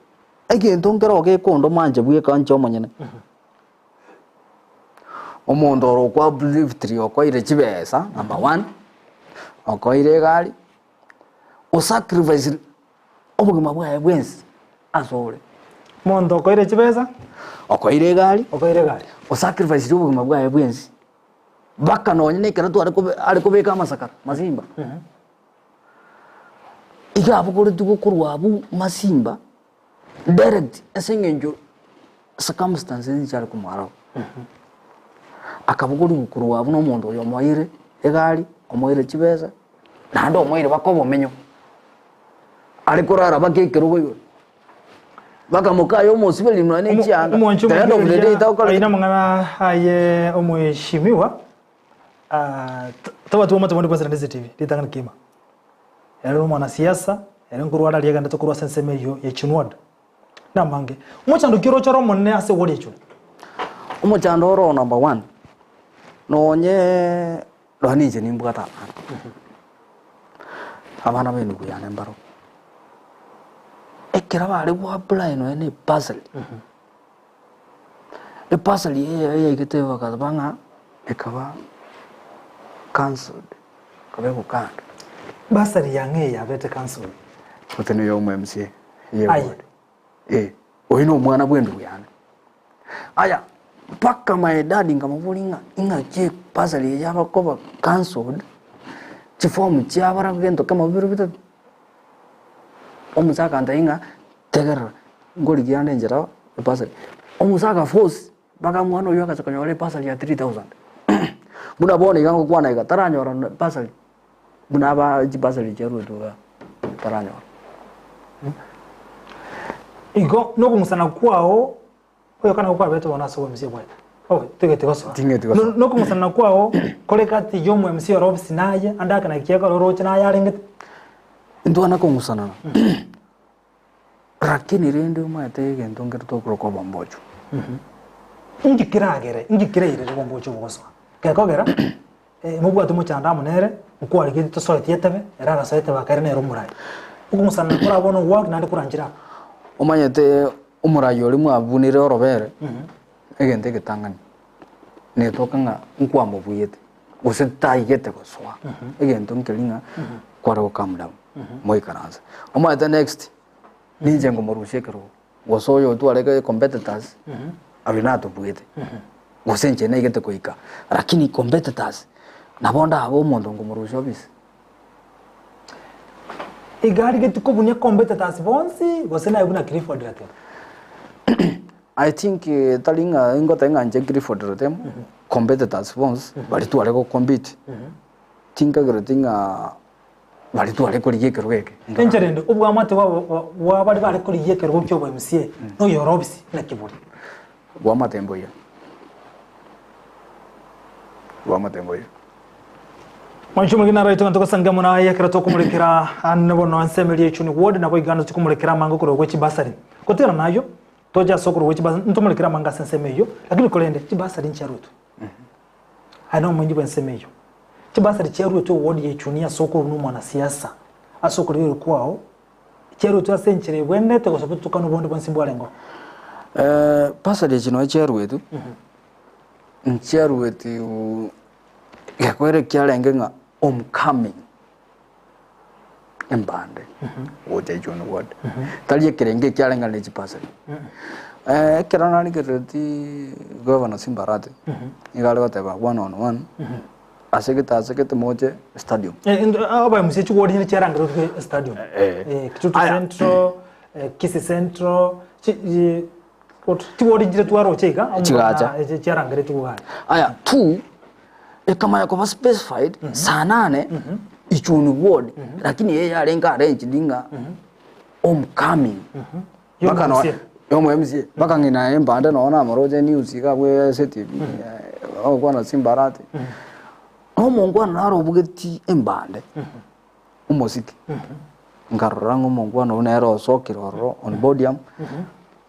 egento nkero gekondoma inche bweka inche omonyene. Omonto oro okwa upliftiri okoire chibesa number one, okoire egari, osacrificiri obogima bwaye bwensi ase ore. Omonto okoire chibesa, Okoire egari, okoire egari. osacrificiri obogima bwaye bwensi, mpaka nonye na ekero tware kobe are kobeka amasakara masimba, iga abogoretigwe korwa abwo masimba. Direct ase eng'encho circumstances nchiare komoaraba. Akabogorigwa korwa abwo na omonto oyo omoeire egari, omoeire chibesa, naende omoeire mpaka obomenyo. Are korara mpaka ekerogo igoro, mpaka mokaye omosiberia nonya ne chianga, Omwancho the end of the day takoreti aina amang'ana aye omweshimiwa tobwati omote bonde bwensi naende CCTV ritang'ani kima. Ere nomwanasiasa, ere nkorwara aria agendete korwa ase ensemo eyio ye Chinwad. Namange. Omochando ki oroche ore omonene ase egori echwe? Omochando ore oo number one, nonye nonya ninche nimbwate abana, abana ba enugu yane mbarobwo, ekero bare go apply nonya na ebursary, ebursary eye yaigete bakaba ng'a ekaba cancelled. Kabe gokanda. Bursary yang'e eye yabete cancelled. Gose noyo omo MCA ye Aye. ward. Eh, oyo no omwana bw'endugu yane. Aya, mpaka my dad nkamoboria ng'a ing'aki bursary eye yabakoba cancelled, chiform chiabara gento kemo bibere bitato. Omosae akantebia ng'a tegerera, nkorigia ande enchera ebursary. Omosae agaforce. Mpaka omwana oyio agacha konyora ebursary ya 3000. Buna bono iga ngokwana iga, taranyora na bursary, buna aba chibursary chiaruetwe igaa, taranyora. Igo nokong'usana kwao oyo nabo kwabete bono ase obo-MC bwaye. Oh, tigeti gosoa. Tingeti gosoa. No- Nokong'usana kwao kore gati ya omo-MC ore ofisi naye, ande ake naki ekero oroche naye arengete. Intwana kong'usanana. Rakini rende omanyete egento nkere tokoroka obombochu. Inki keragere, inki kerairere obombochu obo gosoa? Gekogera, mobwate omochando amo nere, nkwarigetie tosoetie etebe, ere agasoa etebe akaira nere omorai. Okong'usana kore bono ogwake naende koranchire aba. Omanyete omorai oria mwabunire orobere, egento egetang'ani, netoka ng'a nkwamobuete, gose taigete gosoa, egento nkeri ng'a kware go calm down, moikaranse. Omanyete next, ninche nkomorusia ekerogo, gose oyo otware competitors, aria natobuete, gose inche naigete goika, lakini competitors, nabo ndabe omonto nkomorusia office. Iga arigetie kobunia competitors bonsi, gose naye buna Clifford Ratemo? I think tari ng'a ingoteba ng'a inche Clifford Ratemo, competitors bonsi, baria tware go compete, tinkagereti ng'a baria tware korigia ekerogo eke. Enchera ende, obwamate bwabo bwa baria bare korigia ekerogo kia obo MCA, na oyore ofisi, naki bore? Bwamate mbuya, bwamate mbuya. Mwanche omogeni naro aito togosangia mono aye ekero tokomorekera ane bono ensemo eria Echuni Ward nabo iga tochi komorekera amange okorwa gwe chibasari. Gotigana nayio, toche ase okorwa gwe chibasari, ntomorekere amange ase ensemo eyio, lakini korende chibasari nchiarwetwe. Aye nomoinyi bw'ensemo eyio. Chibasari chiarwetwe eward ya Echuni ase okorwa buna omwanasiasa, ase okorigereria kwao, chiarwetwe ase enchera ebwenerete gose obotukanu bonde bwensi mbwarengeo. Basari echi nonya chiarwetwe, nchiarwetwe gekwere kiarenge ng'a homecoming embande gocha Echuni ward. Tari ekerenge ekiarenge ne chibasari. Ekero narigereretie governor Simba Arati, nigo are goteba one on one, ase gete ase gete moche stadium. Aba MC chigori nyine chiarangererwe stadium. Kitutu Aya. Central, Kisii Central, chigori nchire twaroche iga, Chigacha. chiarangeretigwe iga. Aya, two, ekamanya koba specified saa nane Ichuni ward, lakini eye yarenge arranged ng'a homecoming. Mpaka no- Y'omo-MCA. y'omo MCA. Mpaka ng'ina embande nonya namoroche news iga abwo ase TV, ogokwana Simba Arati. Nomongwana naro obugeti embande, omosike. Nkarora ng'a omongwana oyio nere osokire ororo on podium,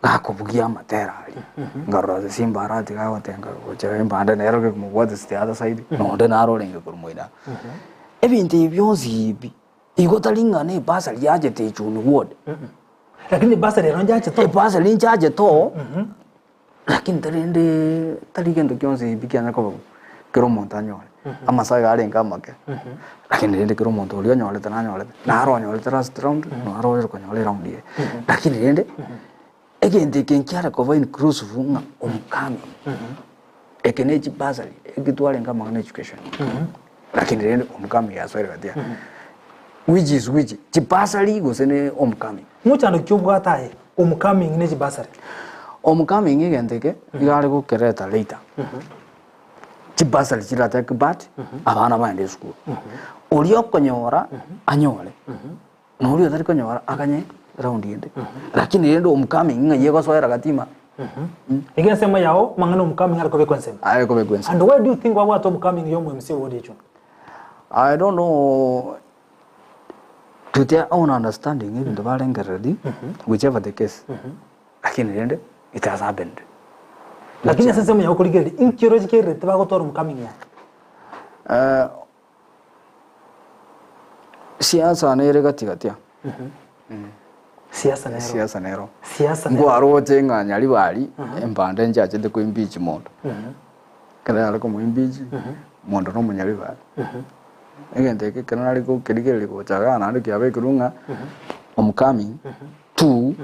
gakobugia amatera aria. Nkarora ase chimbarati gagotenga gochia embande nere ogemobwatisia the other side, na onde naro orenge korwa moino. Ebinto ebi bionsi ebi, igo tari ng'a na ebursary yachete Ichuni ward. Lakini ebursary ero nchachete oo. Ebursary nchachete oo, lakini tarende tari gento gionsi pi kianya koba bo, kera omonto anyore. Amasaga arenge amake, lakini rende kera omonto oria onyorete nanyorete, naro onyorete last round, naro ore konyora eround eye. Lakini rende, egento eke nkiare koba inclusive ng'a omokami, eke ne chibursary, eki twarenge amang'ana education, lakini rende omokami yasoire gati aa, which is which, chibursary gose ne homecoming? Mochando ki obwate aye, homecoming ne chibursary? Homecoming egento eke, iga are gokereta later. Chibursary chiratake but, abana baende esukuru. Oria okonyora, anyore, na oria otari konyora aganye round ende. Lakini rende homecoming ng'ai egosoera gati ime aa. Iga ensemo yao, amang'ana homecoming are kobekwa ensemo. Are kobekwa ensemo. And why do you think babwate homecoming ya omo MC ward echwo? I don't know to their own understanding ebinto barengerereti, whichever the case, lakini rende it has happened. Lakini ase ensemo yao okorigereria, inki oroche kererete bagotwara homecoming yaye? Eh, siasa nere gati gati aa. Siasa nero. Siasa nero. Siasa nero. Nkwaroche ng'a Nyaribari, embande nchiachete koimpeach mondo. Ekero yare komoimpeach, mondo na omonyaribari. Egento eke ekero nare gokerigereria gocha igaa naende kiabekirwe ng'a homecoming, two,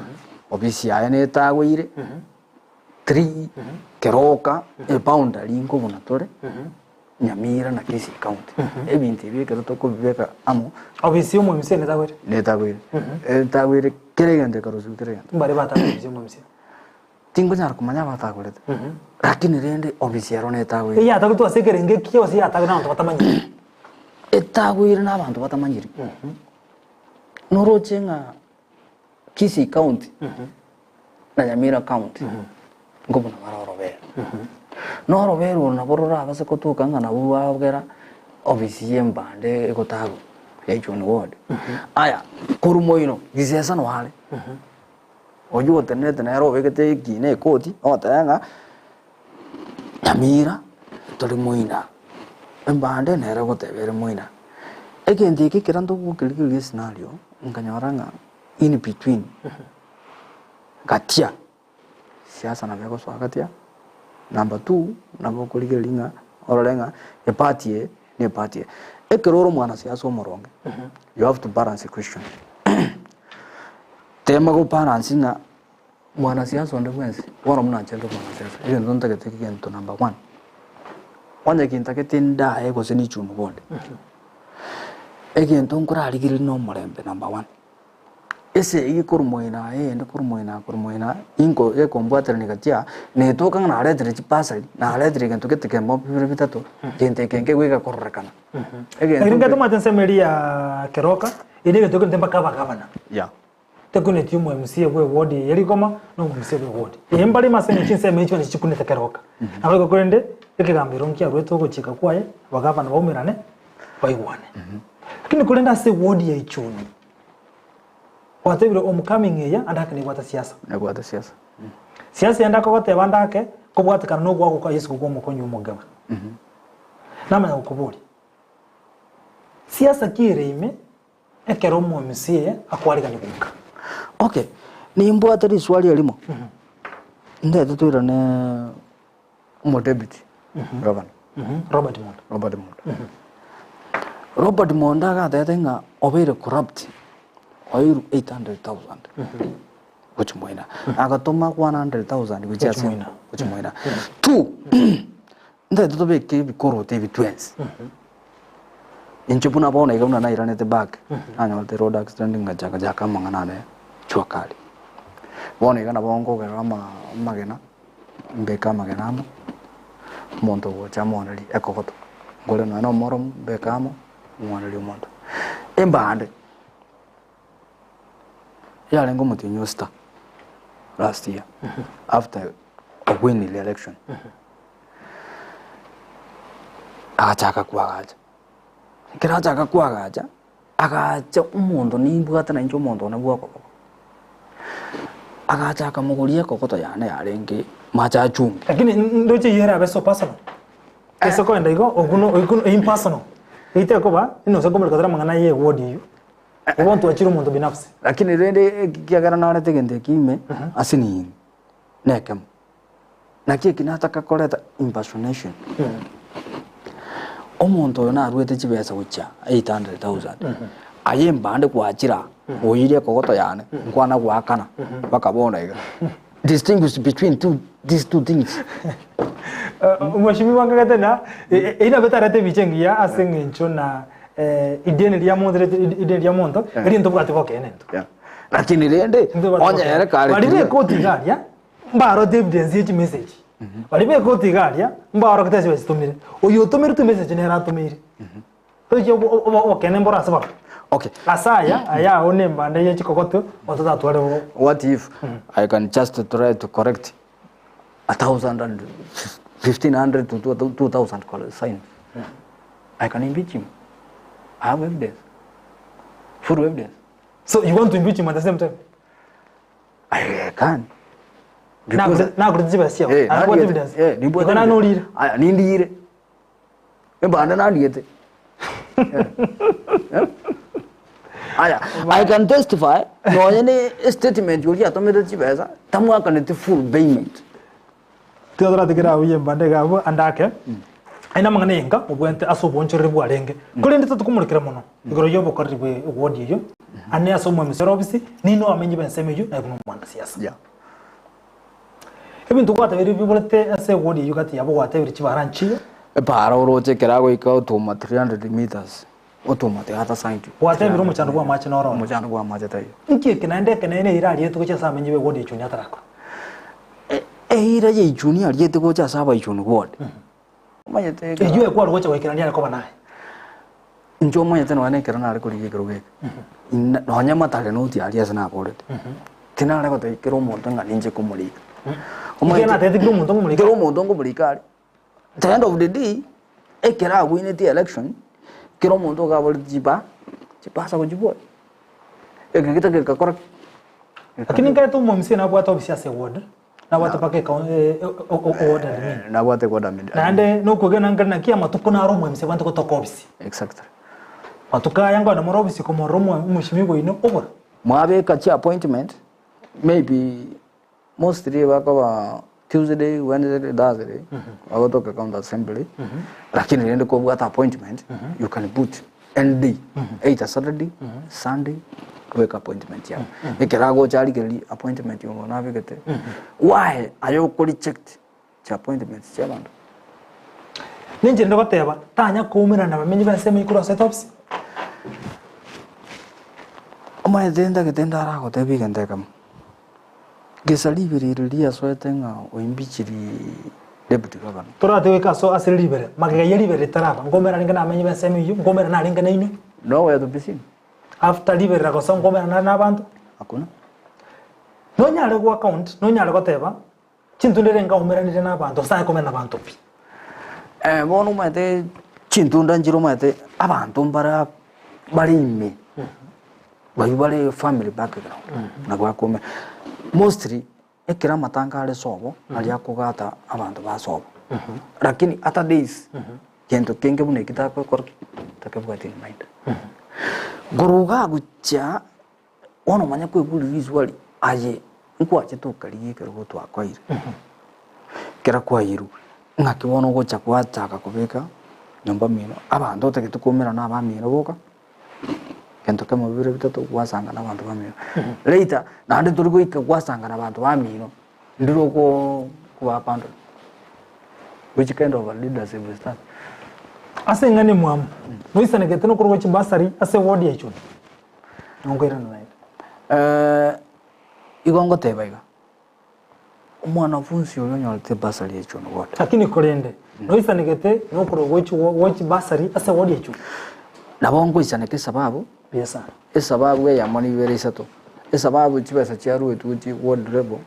ofisi yaye netagoire, three, keroka eboundary nkobuna tore, Nyamira na Kisii county. Ebinto ebi ekero tokobibeka amo, Ofisi ya omo-MCA netagoire? netagoire. Etagoire kera egento ekarosiwa kera egento. Mbare batagora ofisi ya omo-MCA? Tinkonyara komanya abatagorete, lakini rende ofisi ero netagoire. Eyatagoretwe ase ekerengo ekiya gose yatagorwe na abanto batamanyiri? Etagoire na abanto batamanyiri. Noroche ng'a Kisii County na Nyamira County nkobuna bare orobere. Na orobere oro nabo rorabase gotoka ng'a nabwo rwagera ofisi ya embande egotagwa ya Ichuni ward. Aya, korwa moino Gisesa noyo are. Oywo otenenete nere obegete ekina ekoti, ogoteba ng'a Nyamira tori moina, embande nere egoteba ere moina. Egento eke ekero ntogokerigereria escenario, nkanyora ng'a in between, gatia, siasa nabo egosoa gatia, number two, nabo okorigereria ng'a orore ng'a eparty eye na eparty eye. Ekero ore omwanasiasa omoronge, you have to balance equation. Tema go balance ng'a mwanasiasa onde bwensi, bono buna inche nde omwanasiasa, egento ntagete egento number one, onye gintagete ndaye gose nichuni bonde, egento nkorarigereria na omorembe number one, esegi korwa moino aye eyende korwa moino aa korwa moino aa, inko gekombwaterania gati aa, netoka ng'a naretire chibasari, naretire egento gete kemo bibere bitato, gento eke nkegoika kororekana. Egento Lakini nke- ngetomanyete ensemo eria ya Keroka, ere egento ekerente mpaka abagavana. Yeah. Tekuneti omo MCA bwe ward eye Rigoma na omo MCA bwe ward eye mbare ime ase eng'encho chinsemo echi chionsi chikunete keroka. Naboigo korende ekegambero nkiarwete ogochika kwaye abagavana baumerane baigwane. Lakini korende ase eward ya Ichuni gwatebire homecoming eye ande ake nebwate siasa. Nebwate siasa. Siasa ende akogoteba ande ake kobwatekana na ogoagoka Yeso gokwa omokonyi omogaba. Namanya gokoboria, siasa ki ere ime Ekero omoMCA akwarigania goika. Okay, nimbwate riswali erimo, ndete toirane omodeputy governor Robert Monda. Robert Monda. Robert Monda agatebete ng'a obeire corrupt, oirwe 800,000 gochia moina, agatoma 100,000 gochia ase Gochia moina. gochia moina. Two, Ntagete tobeke ebikoroto ebi twensi. Inche buna bono iga buna nairanete back, nanyorete road accident ngachaka chaka amang'ana ane jua kali. Bono iga nabo nkogerera ama amagena, mbeke amagena amo, omonto ogocha amoonerie ekogoto, ngore nonya na omoromo mbeke amo, ng'onerie omonto. Embande, yarenge omotienyi o sita last year, after owinire election. Agachaka koagacha, ekero achaka koagacha, Agacha omonto nimbwate nainche omonto one bw'okoboko, agacha akamogoria ekogoto yane yarenge mache a chumbi. Lakini ndoche eyio erabe so personal. Ase okoenda igo okwo no okwo impersonal. Eitekoba inose nkomoreka tore amang'ana ya eward eyio. Igo ntwachire omonto binafsi. Lakini rende ekiagera narete egento eke ime ase nini nekemo. Naki eki nataka koreta impersonation. Omonto oyo naruete chibesa gochia 800,000 aye mbande gwachira oire ekogoto yane nkwana goakana mpaka bono iga. Distinguish between two these two things. Mheshimiwa nkagete na eyio nabo etarete ebicha engiya ase eng'encho na ideni ria monto ideni ria monto eri ntobwati bokeene intwe. Yeah. Lakini rende onye ere kare Baria bekoti iga aria mbarote evidence ye chimessage baria bekoti iga aria mbarokete ase bachitomire oyo otomerete emessage nere atomeire toiche obokene mboro ase barobwo. Okay. Ase aya aya ao ne embanda ye chikogoto ototatware bo. What if I can just try to correct a thousand and 1500 to 2000 signs? I can impeach him. I have evidence. Full evidence. So you want to impeach him at the same time? I can. Nakorete chibesa chiao. Eh, Nabwate nariete. evidence. Eh, nimbwate Igo nane evidence. orire. Aya, nindire. Embande nandiete. Eh. Eh. Aya, I can testify nonye ne statement oria atomete chibesa tamwakaneti full payment. Tiga toratigere abwo embande iga abwo ande ake. Aye namang'ana enka obwente ase obonchoreri bwarenge. Korende tatokomorekera mono igoro y'obokoreri bwe eward eyio ane ase omoemisi ore ofisi nino abamenyi b'ensemo eyio naye buna omwanasiasa. Yeah. Ebinto gwatebirie biborete ase eward eyio gati yabo gwatebirie chibara nchiyo. Epara oroche ekero agoika otuma 300 meters otuma tiga saint. Gwatebirie omochando bw'amache noro ore. Omochando bw'amache taiyo. Nki eke naende ekeneene eira arietwe gochia ase abamenyi b'eward ya Ichuni atarakora? Eira ya Ichuni ariete gocha ase aba Ichuni ward. Omanyete ekero. Eyio ekware gocha goikerania yare koba naye. Inche omanyete nonya na ekero nare korigia ekerogo eke, ina nonya matare noti aria ase naborete, tinare gotebia kera omonto ng'a ninche komorika. Ekero natebeti kera omonto ngomorika. Kera omonto ngomorika are, the end of the day, ekero agwinetie election, kera omonto iga aboreti chiba chibasa gochibwata. Eke gete gekakora ki? Lakini nkaete omomisia nabwate ofisi ase eward. Nabwate mpaka eward admin. Nabwate ward admin. Naende nokwegena nkere naki amatuko naro omwemisia bwante gotoka ofisi. Exactly. Matuko aya nkogenda more ofisi komorora omweshimiwa oino obora. Mwabeka chi appointment maybe mostly bakoba Tuesday, Wednesday, Thursday bagotoka county assembly lakini rende kobwate appointment you can put Any day, either Saturday, Sunday, beka appointment yao. Ekero agocha arigereria appointment oyo nabegete, why aye oko reject chi appointments chia abanto? Ninche rende goteba, tanya koumerana nabamenyi b'ensemo eyio korwa ase etopsi. Omanyete ntagete ndaragotebie egento ekemo, gesa ribero eri riasoete ng'a oimbichirie deputy governor. Torate goika aso ase ribere, magega ye ribere ritaraba, nkoumera arenge namenye b'ensemo eyio, nkoumera narenge nainwe. Nowhere to be seen. After ribere ragosoa nkoumera nare nabanto. Hakuna. Nonyare go account, nonyare goteba, chintunda ere nkaumeranire nabanto, gose naye koumera nabanto pi. Eh, bono omanyete chintunda nchire omanyete abanto mbara bare ime, baywo bare family background, nabo bakoumera. Mostly. Ekero amatanga are sobo, aria akogata abanto ba sobo. Lakini other days, gento kenge buna eki takokora ki? Takebwati in mind. Korwa igaa gochia, bono omanye koigwa riswali, aye nkwachete okarigia ekerogo twakoeire, ekero kwaeirwe, ng'aki bono ogocha gwachaka kobeka nyomba mino, abanto otagete koumerana na abamino boka. Gento kemo bibere bitato gwasanga na abanto bamino. Later naende tori goika gwasanga na abanto bamino, ndire oko koba abandon. Which kind of a leadership is that? Ase eng'ana emwamu, noisanegete nokorwa gwe chibasari ase eward ya Ichuni? Nonkoirana naende. Eh, igo ngoteba iga, Omwanafunsi oria onyorete ebasari ya Ichuni Ward. Lakini korende, noisanegete nokorwa gwe chibasari ase eward ya Ichuni? Nabo ngoisaneka esababu, Buya sana. esababu eyemo na ibere isato. Esababu chibesa chiaruetwe gochia ward level,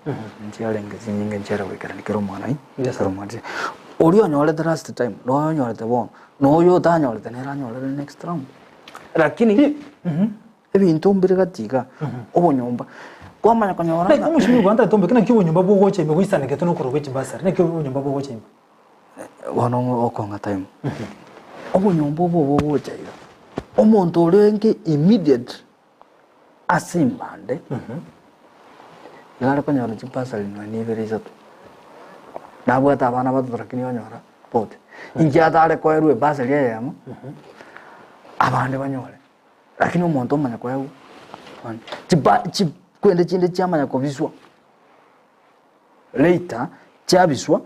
nchiarenge chinyinge nchiare goikerania kera omwana i, Yes. kera omwana. Oria onyorete last time, na oyo onyorete bono, na oyo otanyorete nere anyorere next round. Lakini. Ebinto mbire gati iga, obonyomba, kwamanya konyora Like ng'a omochie oyo gwantaete ombeke naki obonyomba bogocha ime goisanegete na okorwa gwe chibasari, naki obonyomba bogocha ime? Bono okong'a time. Obonyomba obo bogocha iga, omonto orenge immediate ase embande, iga are konyora chibasari nonya ibere isato. Nabwate abana batato lakini onyora bote. Inki atare koerwa ebasari eyemo, abande banyore. Lakini omonto omanya koegwa abande. Chiba chi kwende chinde chiamanya kobiswa later chiabiswa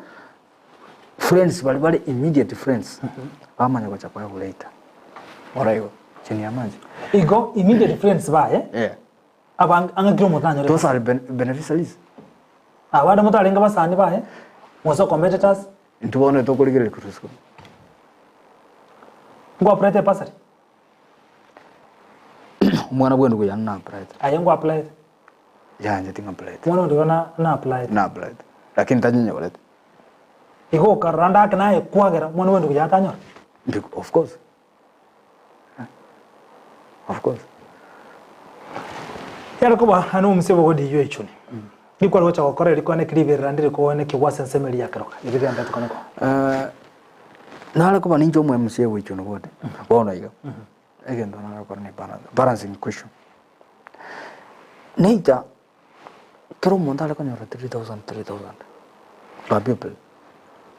friends baria bare immediate friends bamanya gocha koegwa later. Oraigo chini ya maji. Igo immediate friends baye Yeah. aba ang'akire omonto nanyore Those are ben beneficiaries. Abande motarenge basani baye gose competitors. Intwe bono tokorigereria korwa isiko. Ngwaprete ebasari? Omwana bwe endugu yane na applied. Aye ngwa applied? Yaya inche tinga applied. Omwana onde igo na na applied. Na applied. Lakini tanyenyorete. Igo okarora ande ake naye kwagera omwana bwe endugu yaye tanyora? Of course. Of course. Yare koba ane omosie bogodi eywo echuni. Rikware gocha gokora eri kwane kiriberera ndiri koene kigwa ase ensemo eria ya keroka. Ebi bigenderete kone koba. Eh, nare koba ninche omo MC goichwa nobode bono iga egento nare gokora ne balance balancing question neita kera omonto are konyora 3000 3000 per pupil.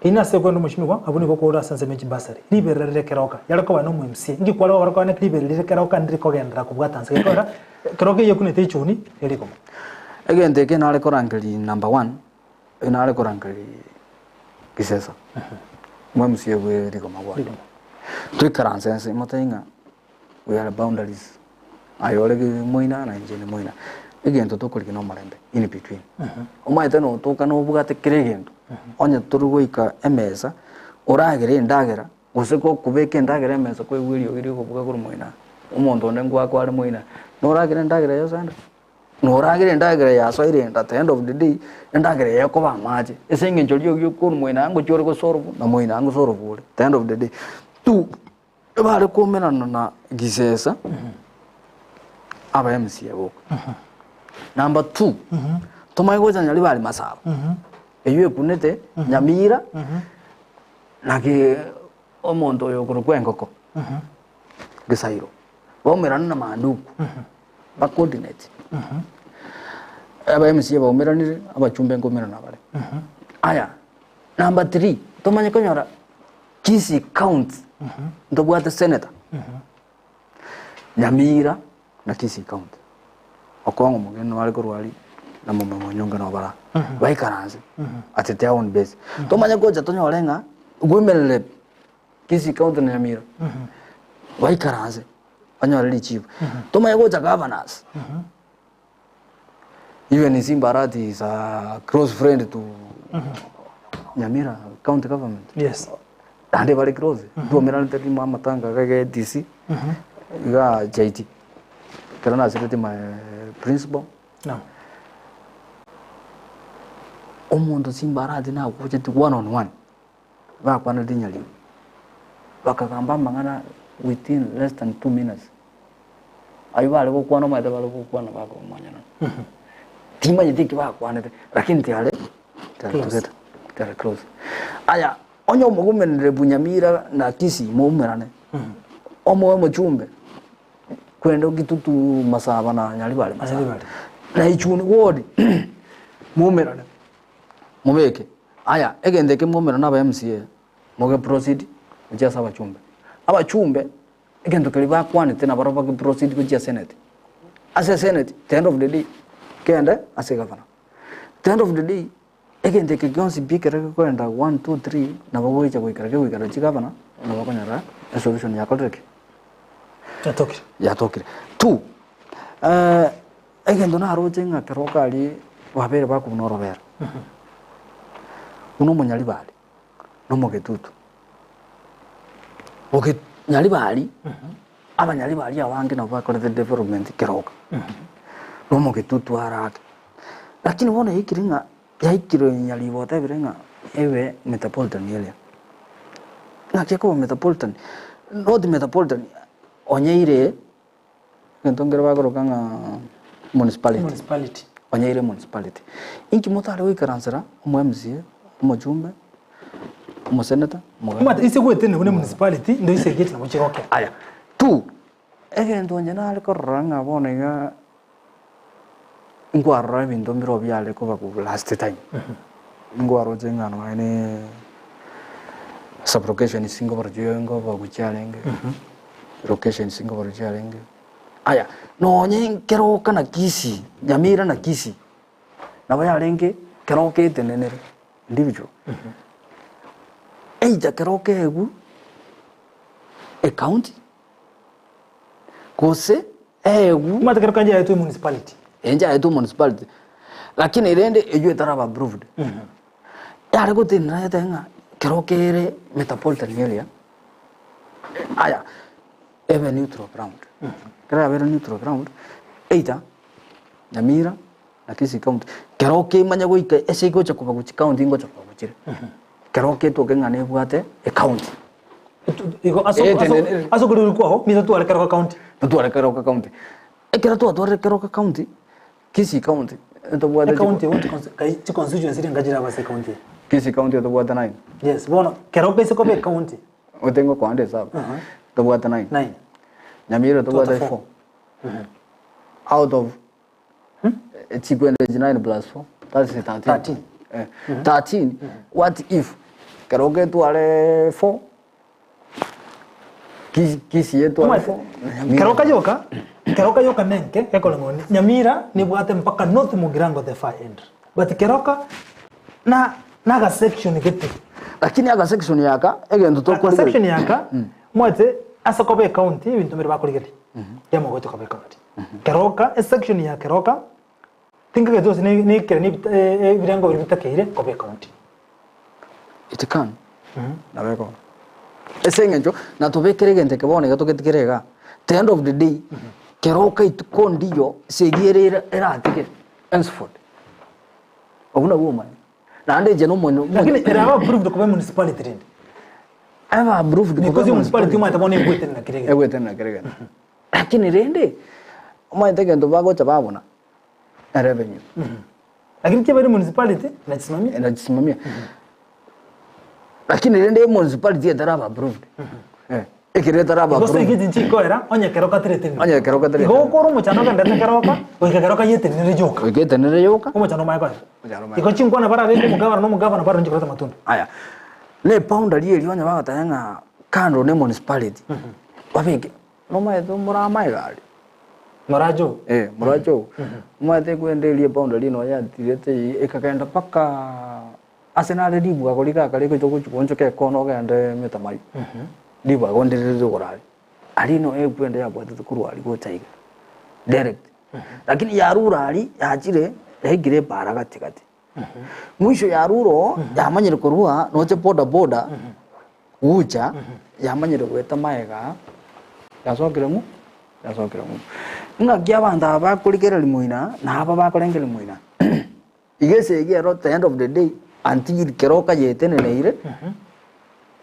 Ine ase ekwenda omochimigwa, abwo nigo okogora ase ensemo ye chibasari. Riberera rire keroka, yare koba nomo MC. Inki kware gokora kwane riberera rire keroka ndiri kogenderera kobwata nse gekogera keroka eyio ekunete echuni erigoma. Egento eke nare korangeria number one, nare korangeria Gisesa, omo MC bwe rigoma bwane. Toikaranse nse motebie ng'a we are boundaries, aye ore moina na inche inde moina, egento tokorigia na omorembe in between. Omanyete notoka nobwate kera egento, onye tori goika emesa, oragere endagera, gose gokobeka endagera emesa kwaigwa eriogi rikobuga korwa moina, omonto onde ngoakwa are moina, noragere endagera eyio osende. Noragere endagera yasoire enda at the end of the day, endagera eye ekoba amache, ase eng'encho riogi okorwa moina ngochia ore gosolve na moina ngosolve ore, at the end of the day. Tu ebare koumerana na gisesa, aba MCA boka. Number two, tomanye gocha Nyaribari Masaba, eywo ekunete Nyamira, naki omonto oyo okorokwa engoko, Gesairo, baumerane na Manduku. Ba coordinate. Aba MCA baumeranire, abachumbe nkoumerana bare. Aya, number three, tomanye konyora Kisii County ntobwate senator Nyamira na Kisii County. Okong'o omogeni nare korwa aria na mama Monyonga nabo bara baikaranse at their own base. Tomanye gocha tonyore ng'a women rep Kisii County na Nyamira baikaranse banyore richibu. Tomanye gocha governors even Simba Arati is a close friend to Nyamira county government. Yes. Naende bare close, ntwaumeranete rimo amatanga iga iga ATC, iga JT. Ekero nasireti my principal, Naam. omonto Simba Arati nagocheti one on one. Bakwanete nyarimo, bakagamba amang'ana within less than 2 minutes. Aywo bare gokwana omanyete bare gokwana bakomanyana. Timanyeti eki bakwanete, lakini tiare tiare together, tiare close. Aya, onye omogomenere Bunyamira na Kisii moumerane, omoe omochumbe, kwenda Kitutu Masaba na Nyaribari Masaba, Nyaribari. na Ichuni ward moumerane. Mobeke. Aya, egento eke mwaumera na aba MCA, moge proceed gochia ase abachumbe. Abachumbe, egento keria bakwanete nabarabwo bage proceed gochia senate. Ase senate, the end of the day, kende ase egavana. The end of the day, egento eke gionsi pi ekero gekoenda one, two, three, nabo goicha goikera kegoikera chigavana, nabo okonyora esolution yakorire ki? Yatokire. Yatokire. Two, egento naroche ng'a ekero okari babeire bakobuna orobera, buna omonyaribari na omogetutu, oge nyaribari, abanyaribari abange nabo bakorete development keroka, na omogetutu arake. Lakini bono yaikire ng'a yaikire nyaribo otebire ng'a ebe metropolitan area. Naki ekoba metropolitan, not metropolitan, onye ire. Egento nkere bakoroka ng'a municipality. Municipality. Onye ere municipality. Inki motare goikaransera omo MCA, omochumbe, omosenator, omogavana. Omanyete ase gwetenena buna emunicipality ndo ase egeti nabo chigokera. Aya, two, egento onye nare korora ng'a bono iga nkwarora ebinto mbire biare koba last time, nkwaroche ng'a nonya ne sublocations nkobarachio nkobagu chiarenge, locations nkobarwa chiarenge. Aya, nonye nkeroka na Kisii, Nyamira na Kisii, nabo yarenge keroka etenenere individual. Either keroka egwe ecounty, gose eegwe. Omanyete keroka njaetwe emunicipality. Ee njaetwe emunicipality, lakini rende eywo etaraba approved. Yare gotenena yateba ng'a keroka ere metropolitan area, aya ebe neutral ground. Ekero yabeire neutral ground, either Nyamira na Kisii county, keroka emanye goika ase egocha koba gochia county ngocha koba gochire. Keroka etoke ng'a nebwate ecounty. Igo ase Eh, ase tenene. ase okorerwa kwao nigo tware Keroka County. Totware Keroka County. Ekero twatwarire Keroka County, Kisii County ntobwate Ecounty ebo kai chiconstituency renga chire ase ecounty eye. Kisii County tobwate nine. Yes, bono Keroka ase koba ecounty. Ote ngokoa nde esabu. Tobwate nine. Nine. Nyamira tobwate Twata four. Out of chikwenda echi nine plus four that's 13. 13. Eh, 13 what if Keroka etware four Kisi- Kisii etware four Nyamira Keroka yoka, Keroka yoka nenke ekoreng'wa ni Nyamira nebwate mpaka North Mugirango the far end. But Keroka na naga section gete. Lakini aga section yaka egento Aka tokorigereria section yaka mwete ase koba ecounty ebinto mbire bakorigereria. Yamagote koba ecounty. Keroka esection ya Keroka tinkagete gose ne nekere ne ebirengo biria bitakeire koba ecounty. It can. Nabo ekoba. Ase eng'encho natobekere egento eke bono iga togetigere igaa, the end of the day, keroka ituko ndiyo esegi ere ere eratige henceforth. Obwo nabwo omanyete. Naende inche na omonyo Lakini eraba approved koba emunicipality rende. eba approved koba Because emunicipality emunicipality. omanyete bono egwetenena kera egento. Egwetenena kera egento. Lakini rende, omanyete egento bagocha babuna, erevenue. Lakini kiabeire municipality inajisimamia. Inajisimamia. Lakini rende emunicipality etaraba approved. Eh, ekero etaraba Gose approved. egeti nchikoera onye keroka teretenire. Onye keroka teretenire. Igo okore omochando ogenderete keroka, goika keroka yetenenere yoka. Goika etenenere yoka. Omochando omanye koera. Omochando omanye Igo chinkwana barabeke omogavana na omogavana barore nchikoreta amatunda. Aya, ne eboundary eria onye bagoteba ng'a kando ne emunicipality, babeke Nomaete omoramae gari? Morache oo. Eh, morache oo. Omanyete ekwenda eria eboundary nonya yatirete eyio ekagenda mpaka ase nare ribwago rigakare gocha gochia goonchoka ekona ogende Metamaywa. Ribwago ndire rire igoro aria. Aria nonya ekwenda yabwatete korwa aria gocha iga, direct. Lakini yarure aria, yachire, yaikire epaara gati gati. Mwisho yarure oo, yamanyire korwa noche boda boda, Gocha, yamanyire goeta magega, yasokire ng'u, yasokire ng'u. Ng'aki abanto aba bakorigereria moina, na aba bakorengereria moina, iga esegi ero at the end of the day, until kero okayeteneneire,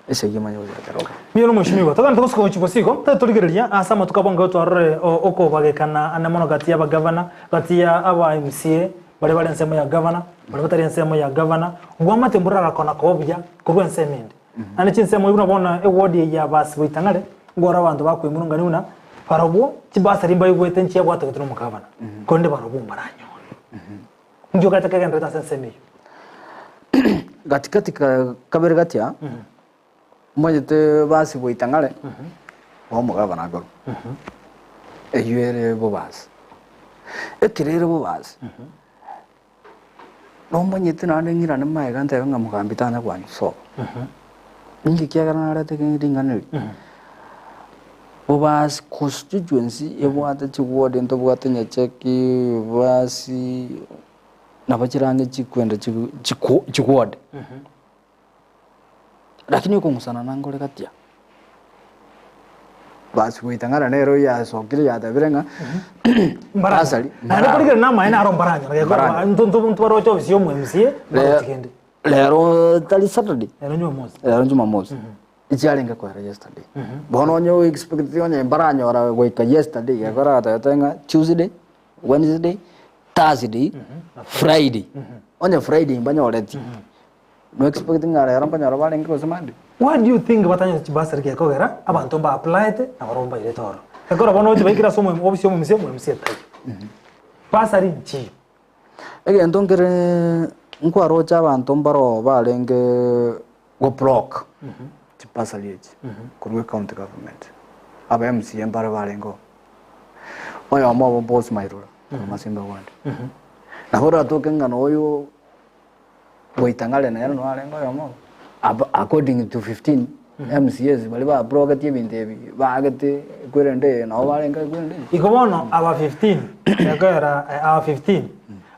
esegi emanye gochia kero oka. Mbuya mono mweshimiwa, togende togosuka gochia bosio igo, tari torigereria ase amatuko abo nigo twarorire okobagekana ande mono gati y'abagavana, gati ya aba MCA, baria bare ensemo ya gavana, baria batari ensemo ya gavana, obwamate mboragakona koba buya korwa ensemo ende. Naende chinsemo buna bono eward eye ya basi boitang'are, nkore abanto bakoimurungania buna barobwo chibasari mbaigwete nchiabwatogete na omogavana, korende barobwo mbaranyore. Inki okagete kegenderete ase ensemo eyio? Gatikati ka kabere gatia, omanyete basi boitang'are, bono omogavana akorwa. Eyio ere bobasi. Ekero ere bobasi. Nomanyete naende ng'irane magega ntebe ng'a mogambi tanya gwansoa. Ninki kiagera narete ring'ana eri? Bobasi constituency ebwate chiward ntobwate Nyacheki, Bobasi, nabo chirange chikwenda chiward. Lakini okong'usana nangore gatia. Basi goita ng'ana nere oyio yasokire yatebire ng'a basari Naende korikire namaene aro mbaranyora gekora Mbaranyora. nto- nto- ntwaroche ofisi ya omo MCA mbarochi kende Rero tari Saturday, Rero Jumamosi. rero Jumamosi. Echiarenge koera yesterday. Bono onye o expect onye mbaranyora goika yesterday, gekora agatebete ng'a Tuesday, Wednesday, Thursday, Friday. Onye Friday mbanyoreti, no expect ng'a rero nkonyora barenge gose Monday? Why do you think batanyora chibasari gekogera abanto mba applyete na barobwo mbairete ororo? Ekero bono oche baikire ase omo ofisi ya omo-MCA, omo-MCA taiyo. Basari nchiyo. Egento nkere nkwaroche abanto mbaro barenge go block chibasari echi korwa ecounty government, aba MCA mbare barenge oo. Oyomo obo Boss Mairura korwa Masimba ward. Nabo oratoke ng'a noyo goita ng'are nere noo arenge oyomo obo. Aba according to 15 MCAs baria ba blocketi ebinto ebi baagete ekwerende eye nabo barenge ekwerende eye. Igo bono aba 15 ekogera aba 15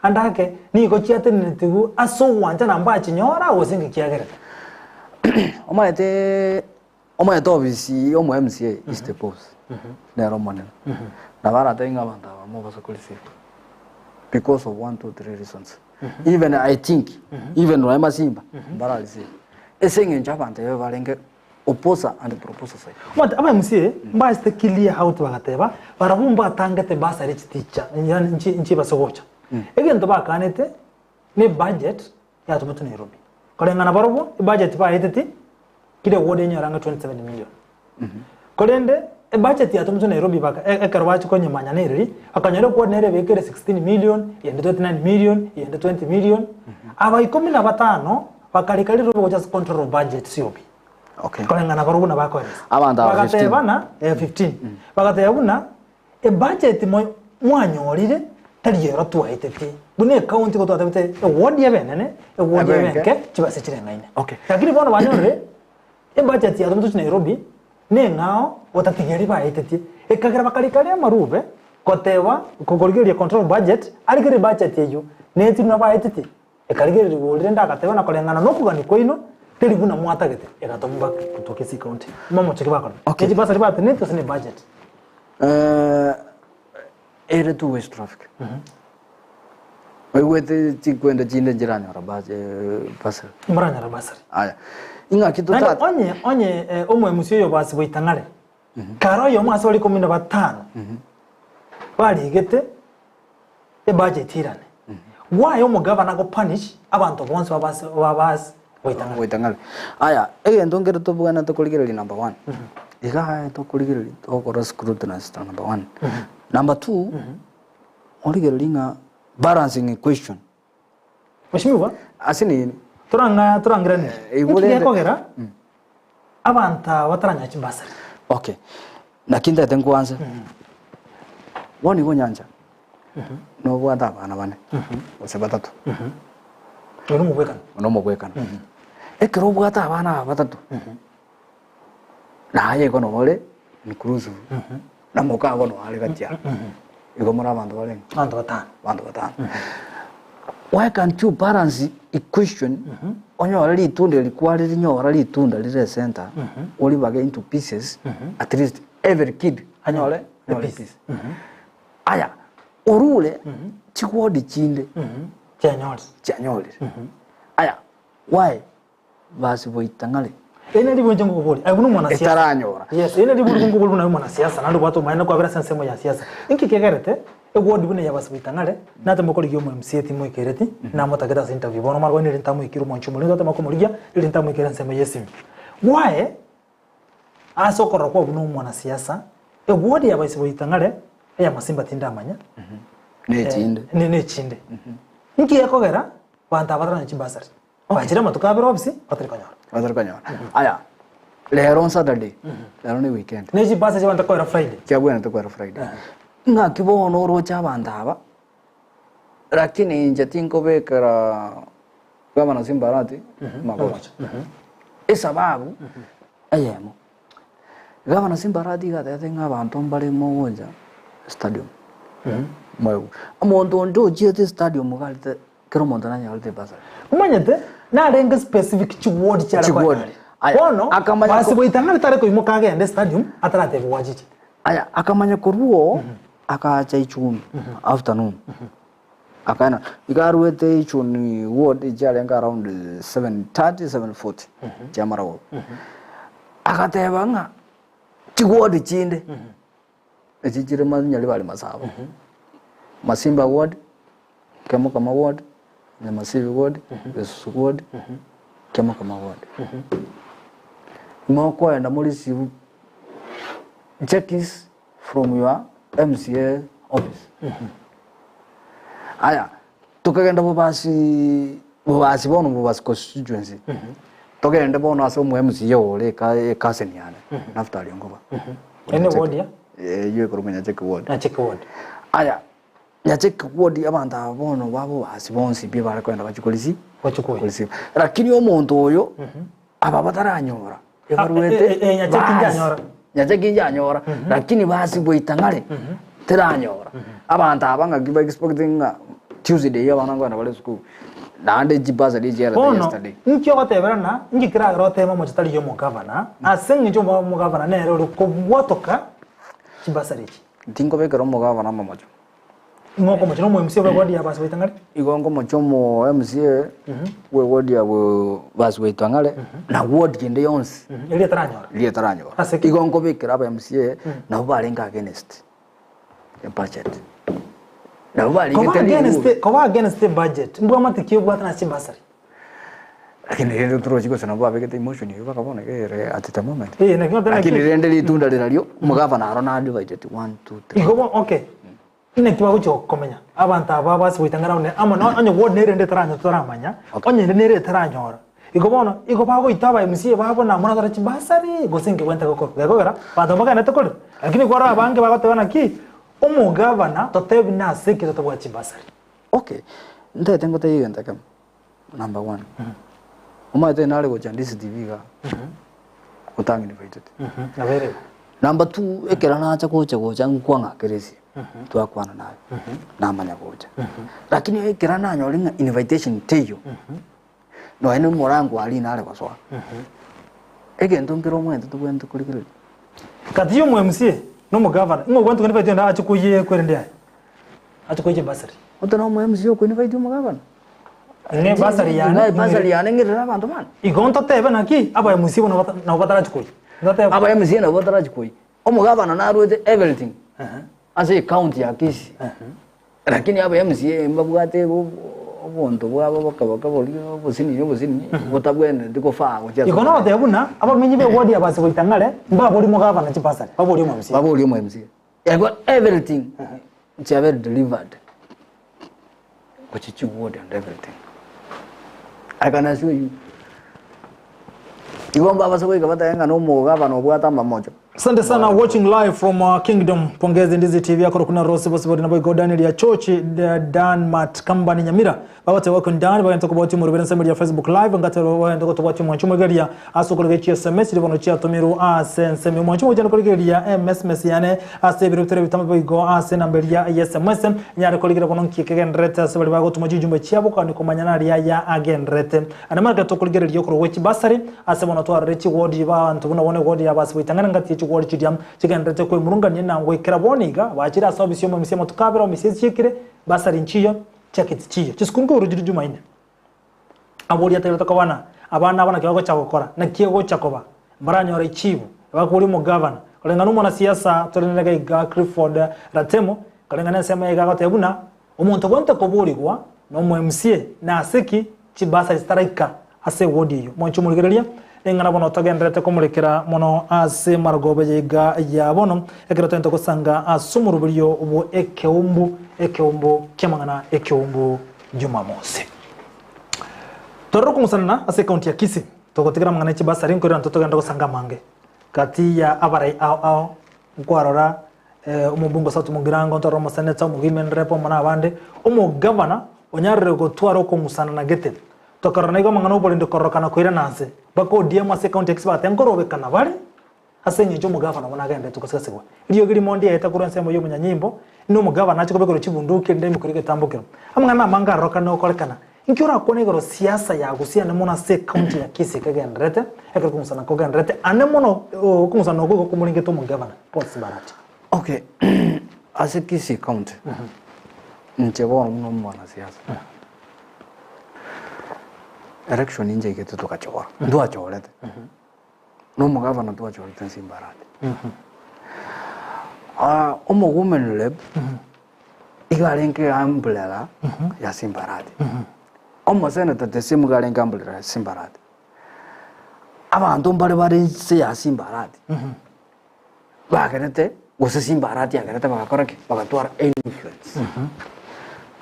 ande ake nigo chiatenenetigwe ase ogwancha na mbachinyora gose inki kiagerete. Omanyete omanyete ofisi ya omo MCA is the boss nere omonene. Nabo aratebe ng'a abanto aba mobasa ko receive because of one two three reasons. Even I think even nonya masimba mbara receive ase eng'encho abanto ebe barenge opposer and proposer side. Omanyete aba MCA mbaachete clear out bagateba barabwo mbatangete bursary chiticha yaani nchi nchibase gocha. Egento bakanete ne budget yatometwe Nairobi. Koreng'ana barobwo ebudget baeteti kera eward enyore ang'e 27 million. Korende ebudget yatometwe Nairobi baka ekero bachia konyemanya nereri, bakanyora eward nere ebekire 16 million, eyende 29 million, eyende 20 million. Aba ikomi na batano bakarika rirobe gocha ase control of budget COB. Okay. Koreng'ana barobwo buna bakoeresa. Abanto aba 15. Bagatebana, eh, 15. Bagateba buna Ebudget mwanyorire tari ero twaetete buna ecounty igo twatebete eward ebe enene, eward ebe enke, chibesa chireng'aine. Okay. Lakini bono banyorire ebudget yatometwe gochia Nairobi neng'ao gotatiga eria baetetie, ekagera bakarika aria amarube goteba korigereria control budget, arigererie budget eywo netiri buna baetetie, ekarigereria rigori rende agateba na koreng'ana na okogania kwaino teri buna mwatagete, egatoma back gotoka ase ecounty. Momoche ki bakora? Okay. Ne chibasari bateneneti gose ne budget? Ere two ways traffic. Oigwete chikwenda chinde nchiranyora bursary. Mbaranyora bursary. Aya, ing'aki Naende tota onye onye omoemusi oyo basi boitang'are, kare oyomo ase baria ikomi na batano barigete ebudget irane, why omogavana ago punish abanto bonsi babase babase goitang'ana? Goitang'ana. Aya, egento nkere tobwenerete korigereria number one, iga aye tokorigereria togokora scrutinize number one. Number two, origererie ng'a balancing equation. Mheshimiwa, Ase nini? torang'a torangeranie, Eh, igo inki rende- gekogera abanto aba bataranyora chibasari? Okay, naki ntagete nkwanse, bono igo nyancha, nobwate abana bane, gose batato, Oyo nomobwekano. oyo nomobwekano. Ekero obwate abana aba batato, naye igo nabo ore inclusive, na mokago noo are gati aa, igo more abanto barenge? Abanto batano. Abanto batano. Why can't you balance equation onyore ritunda eri kwaririnyora ritunda rire ecenter oribage into pieces at least every kid anyore anyore epiece. Aya orure chiward chinde Chianyorire. chianyorire. Aya why basiboita ng'are? Eri nari ribori inche ngokoboria, aye buna omwanasiasa. Etaranyora. Yes, eri nari ribori ngokoboria buna aye omwanasiasa naende obwate obomaene kwabera ase ensemo ya siasa. Inki kegerete eward buna eya basiboita ng'are, natema korigia omo MCA timoikereti, namotagete ase interview bono omare konya nere ntamoikire omwanchi omoriri twatema komorigia, riri ntamoikere ensemo ya esimi. Why ase okorora kwao buna omwanasiasa, eward ya basiboita ng'are, eya masimba tindamanya, Nechinde. ne nechinde. Inki gekogera banto aba bataranyora chibasari? Bachire amatuko abere ofisi batari konyora. Batari konyora. Aya, rero on Saturday, rero ne weekend. Ne chibasari chiabande koera Friday. Chiabwenerete koera Friday. Ng'aki bono oroche abanto aba, lakini inche tinkobekera gavana Simba Arati magoso. Esababu eyemo, gavana Simba Arati iga atebete ng'a abanto mbare mogocha stadium. Moegwe. Omonto onde ochiete stadium iga arete Kera omonto nanyorete ebasari. Omanyete, narenge specific chiward chiare Chiward. koenari. Aya, Bono, akamanya basi ko- goita ng'a tare koimoka agende stadium, ataratebiwa achiche. Aya, akamanya korwa oo, agacha ichuni afternoon. Akaenda, iga arwete ichuni ward chiarenge around 7:30, 7:40 chiamara goba. Agateba ng'a chiward chinde echi chire Nyaribari Masaba, Masimba ward, Kiamokama ward, Nyamasibi ward, Gesusu ward, Kiamokama ward. Mokoenda mo receive cheques from your MCA office. Aya, tokagenda bobasi bobasi bono bobasi constituency togende bono ase omo MCA ore eka ecousin yane Naftali Ongoba. Ene ward ya? Eywo ekorokwa Nyacheki ward. Nyacheki ward. Aya, Nyacheki ward abanto aba bono ba bobasi bonsi pi bare kogenda bachie korisi Bachie korisiba. Lakini omonto oyo aba bataranyora ebaruete Ah, eh, eh, eh, Nyacheki basi. njanyora. Nyacheki njanyora lakini basi goita ng'are teranyora. Abanto aba ng'aki ba expecting ng'a Tuesday abana nkogenda bare esukuru naende chibasari echiarete Bono, yesterday. inki ogoteberana, inki keragere otebe omochie tari omogavana, ase eng'encho omogavana nere ore kobwatoka chibasari echi. Tinkobekera omogavana amamocho. Ng'o okomochia na omo-MCA bwe ward ya Abasi Waitang'are? Igo nkomochia omo MCA bwe ward ya Abasi Waitang'are na ward ende yonsi Eria etaranyora. eria etaranyora. Ase ki? Igo nkobekera aba MCA nabo barenge against ebudget. Nabo Koba barigete against rirubi. koba against ebudget, mbwamate ki obwate nase chibasari? Lakini rende torochi gose nabo babegete emotion eywo mpaka bono iga ere at the moment. Eh, naki notebe Lakini naki? rende ritunda rirario, omogavana aro na divided one, two, three. Igo bo okay, naki bagochia gokomenya abanto aba abase goitang'ana buna amo na onye ward nere ende etaranyora totaramanya, onye ende nere etaranyora. Igo bono, igo bagoita aba MCA babo namuna natore chibasari gose inki bwente gokora. Gekogera, abanto mbagenderete korera, lakini kwarora abange bagoteba naki, omogavana totebi nase ki totabwati chibasari. Okay, ntagete ngotebie egento ekemo. Number one, omanyete nare gocha DCTV igaa, gotanga invited. Nabo ere igo. Number two, ekero nacha gocha gocha nkwang'akera esimi, twakwana naye, namanya gocha. Lakini ekero nanyore ng'a invitation teiyo, nonya na omorango aria nare gosoa, egento nkere omanyete tobwenerete korigereria. Kati ya omo MCA na omogavana, ng'o obwenerete koinvite onde ache koyia ekwerende aye? Ache koyia chibasari. Ote na omo MCA okoinvite omogavana? Ng'a ebasari yane Ng'a ebasari yane ng'irere abanto bane. Igo ntotebe naki aba MC bono bata nabo batarachi koyia. Ntotebe. Aba MC nabo batarachi koyia. Omogavana narwete everything ase ecounty ya Kisii. Lakini aba MCA mbabwate obonto bwabo boka boka boria obosinini obosinini botabwenereti kofaa gochia ase Igo nogoteba buna abamenyi be ward ya Basigoita ng'are mbabori mogavana chibasari, babori omo MCA. Babori omo MCA. Igo everything chiabeire delivered gochia chiward and everything. I can assure you. Igo mbabase goika batebe ng'a nomogavana obwate amamocho. Asante sana watching live from uh, Kingdom Pongezi Ndizi TV akoro kuna Rose Bosibori na Boygo Daniel ya Chochi Dan Mat Company Nyamira Bagote wako ndani bagente kobwati omorobere ensemo ya Facebook live ngate bagente gotobwati omwancho omorigereria ase okorigereria chi SMS ribono chiatomirwe ase ensemo omwancho ogochana korigereria SMS yane ase ebiro bitari bitambe boigo ase enamba eria ya SMS nyare korigereria bono nki kegendererete ase baria bagotoma chijumbe chiabo kwani komanya naria aya agendererete ande marike tokorigereria okorwa gwe chibasari ase bono twarore chiwodi banto buna bono ewodi ya basi goitang'ana ngati ye chiwodi chiria chigendererete kwemurungania na goikera bono iga bachire ase ofisi y'omomisia amatuko abere omisia echiekire basari nchiyo Chiaketi chiiyo chisukuru nkoigoro chire Jumaine. Aboria ategerete kobana abana aba naki bagocha gokora, naki egocha koba, mbaranyore echibu, bakoria omogavana, koreng'ana omonasiasa tore nere iga Clifford Ratemo, koreng'ana ensemo yaye iga agoteba buna, omonto obwenerete koborigwa na omo MCA nase ki chibasari chitaraika ase ewodi eyio. Mwanche omorigereria, ring'ana bono togendererete komorekera mono ase marogoba eye iga ya bono, ekero togente gosanga ase omoroberio bwo ekeumbu, ekeumbu ki'amang'ana ekeumbu Jumamosi. Torore okong'usanana ase ekaunti ya Kisii, togotigera amang'ana e chibasari nkoirana totogende gosanga amange gati ya abarai ao ao, nkwarora omobunge o South Mugirango, ntorore omoseneta, omowomen rep amo na abande, omogavana onyarire gotwara okong'usanana gete. Tokarora naigo amang'ana 'oborende kororokana koirana nse. Mpaka ODM ase ecounty ya Kisii bagateba nkorobekana bare ase eng'encho omogavana obo nagenderete gosesigwa. Eriogi rimo ndiaeta korwa ensemo y'omonyanyimbo, inwe omogavana ache kobekerwa chibunduki erinde aimokerwe egetambokero. Amang'ana namange arorokane gokorekana. Inki orakwane igoro siasa ya Gusii ane mono ase ecounty ya Kisii kegendererete ekero kong'usana kogendererete ane mono okong'usana okwo igo komorengete omogavana Paul Sibarati. Okay, ase Kisii county, inche bono buna omwanasiasa. Election inche igete togachora, ntwachorete. Na omogavana twachorete Simba Arati. Ah, omowomen rep iga arenge umbrella ya Simba Arati. Omosenator the same iga arenge umbrella ya Simba Arati. Abanto mbare bare inse ya Simba Arati bagerete gose Simba Arati agerete bagakora ki? Bagatwara influence.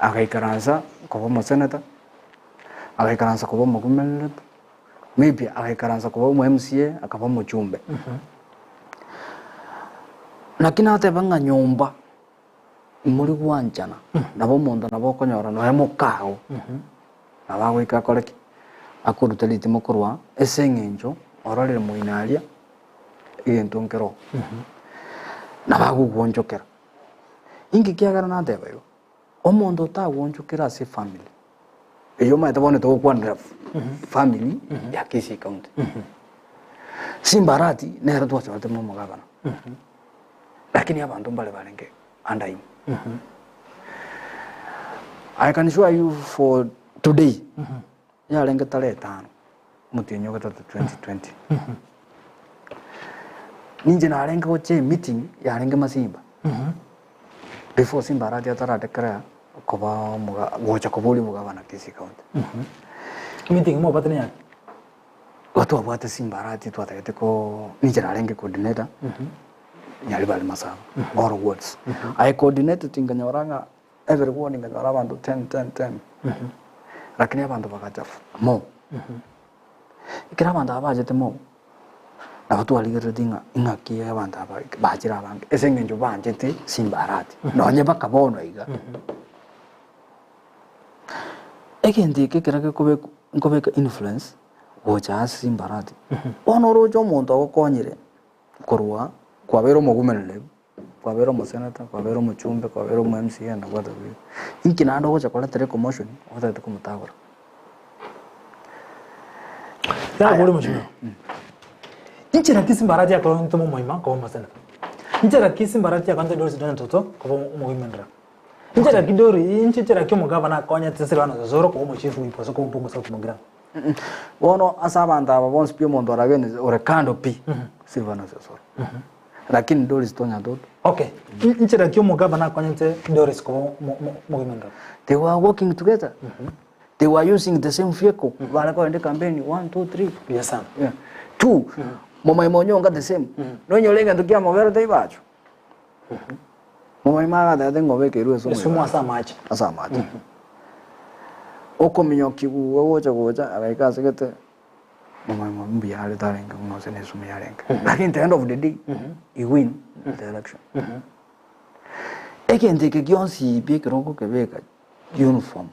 Agaikaransa koba omosenator, agaikaransa koba omowomen rep, Maybe agaikaransa koba omo MCA akaba omochumbe. Naki nateba ng'a nyomba mori gwanchana nabo omonto nabo okonyora nonya mokago nabo agoika akore ki? Akorute ritimo korwa ase eng'encho ororire moino aria egento nkeroo nabo agogwonchokera. Inki kiagera nateba igo? Omonto otagwonchokera ase efamily, eyio omanyete bono togokwanera family ya Kisii County. Simba Arati nere twachorete buna omogabana, lakini abanto mbare barenge under him. I can assure you for today, yarenge tarehe tano omotienyi o gatato 2020, ninche narenge gocha emeeting yarenge Masimba. Before Simba Arati atara declare koba omoga gocha koboria omogabana Kisii County. Meeting mobwate neyaki? Igo twabwate Simba Arati twatagete ko ninche narenge coordinator Nyaribari Masaba all wards. I coordinated nkanyora ng'a every ward nkanyora abanto ten ten ten lakini abanto bagacha more. Ekero abanto aba bachete more, nabo twarigereretie ng'a ing'aki abanto aba bachire abange ase eng'encho banchete chimbarati nonye mpaka bono iga. Egento eke ekero gekobekwa nkobeka influence gocha ase chimbarati, bono oroche omonto ogokonyire korwa kwabeire omogumereri, kwabeire omoseneta, kwabeire omochumbe, kwabeire omo MCA na what have you, inki naende ogocha koretera ecommotion otagete komotagora. Nagore mheshimiwa. Inchera ki Simbarati akorente momoima koba omoseneta? Inchera ki Simbarati akorente Doris Donya Toto koba omogoimenera? Inchera ki Dori inche inchera ki omogavana akonyete Silvano Sosoro koba omochifu goika koba omonto South Mugirango? Bono ase abanto aba bonsi pi omonto oragende ore kando pi, Silvano Sosoro. Lakini Doris Tonya Toto. Okay, inchera ki omogavana akonyete Doris koba omogoimenera? They were working together. They were using the same vehicle. Bare kogenda campaign 1 2 3. Buya sana. Yeah. Two, momaima onyonga the same. Nonyore egento kiamoberete ibacho. Momaima agatebete ng'a obekeirwe ase Esumu ase amache. Ase amache. Okominyokiwa gocha gocha agaika ase gete momaima mbuya are tarenge buna gose na esumu yarenge. Lakini at the end of the day, he win the election. Egento eke gionsi pi ekero okokebeka uniform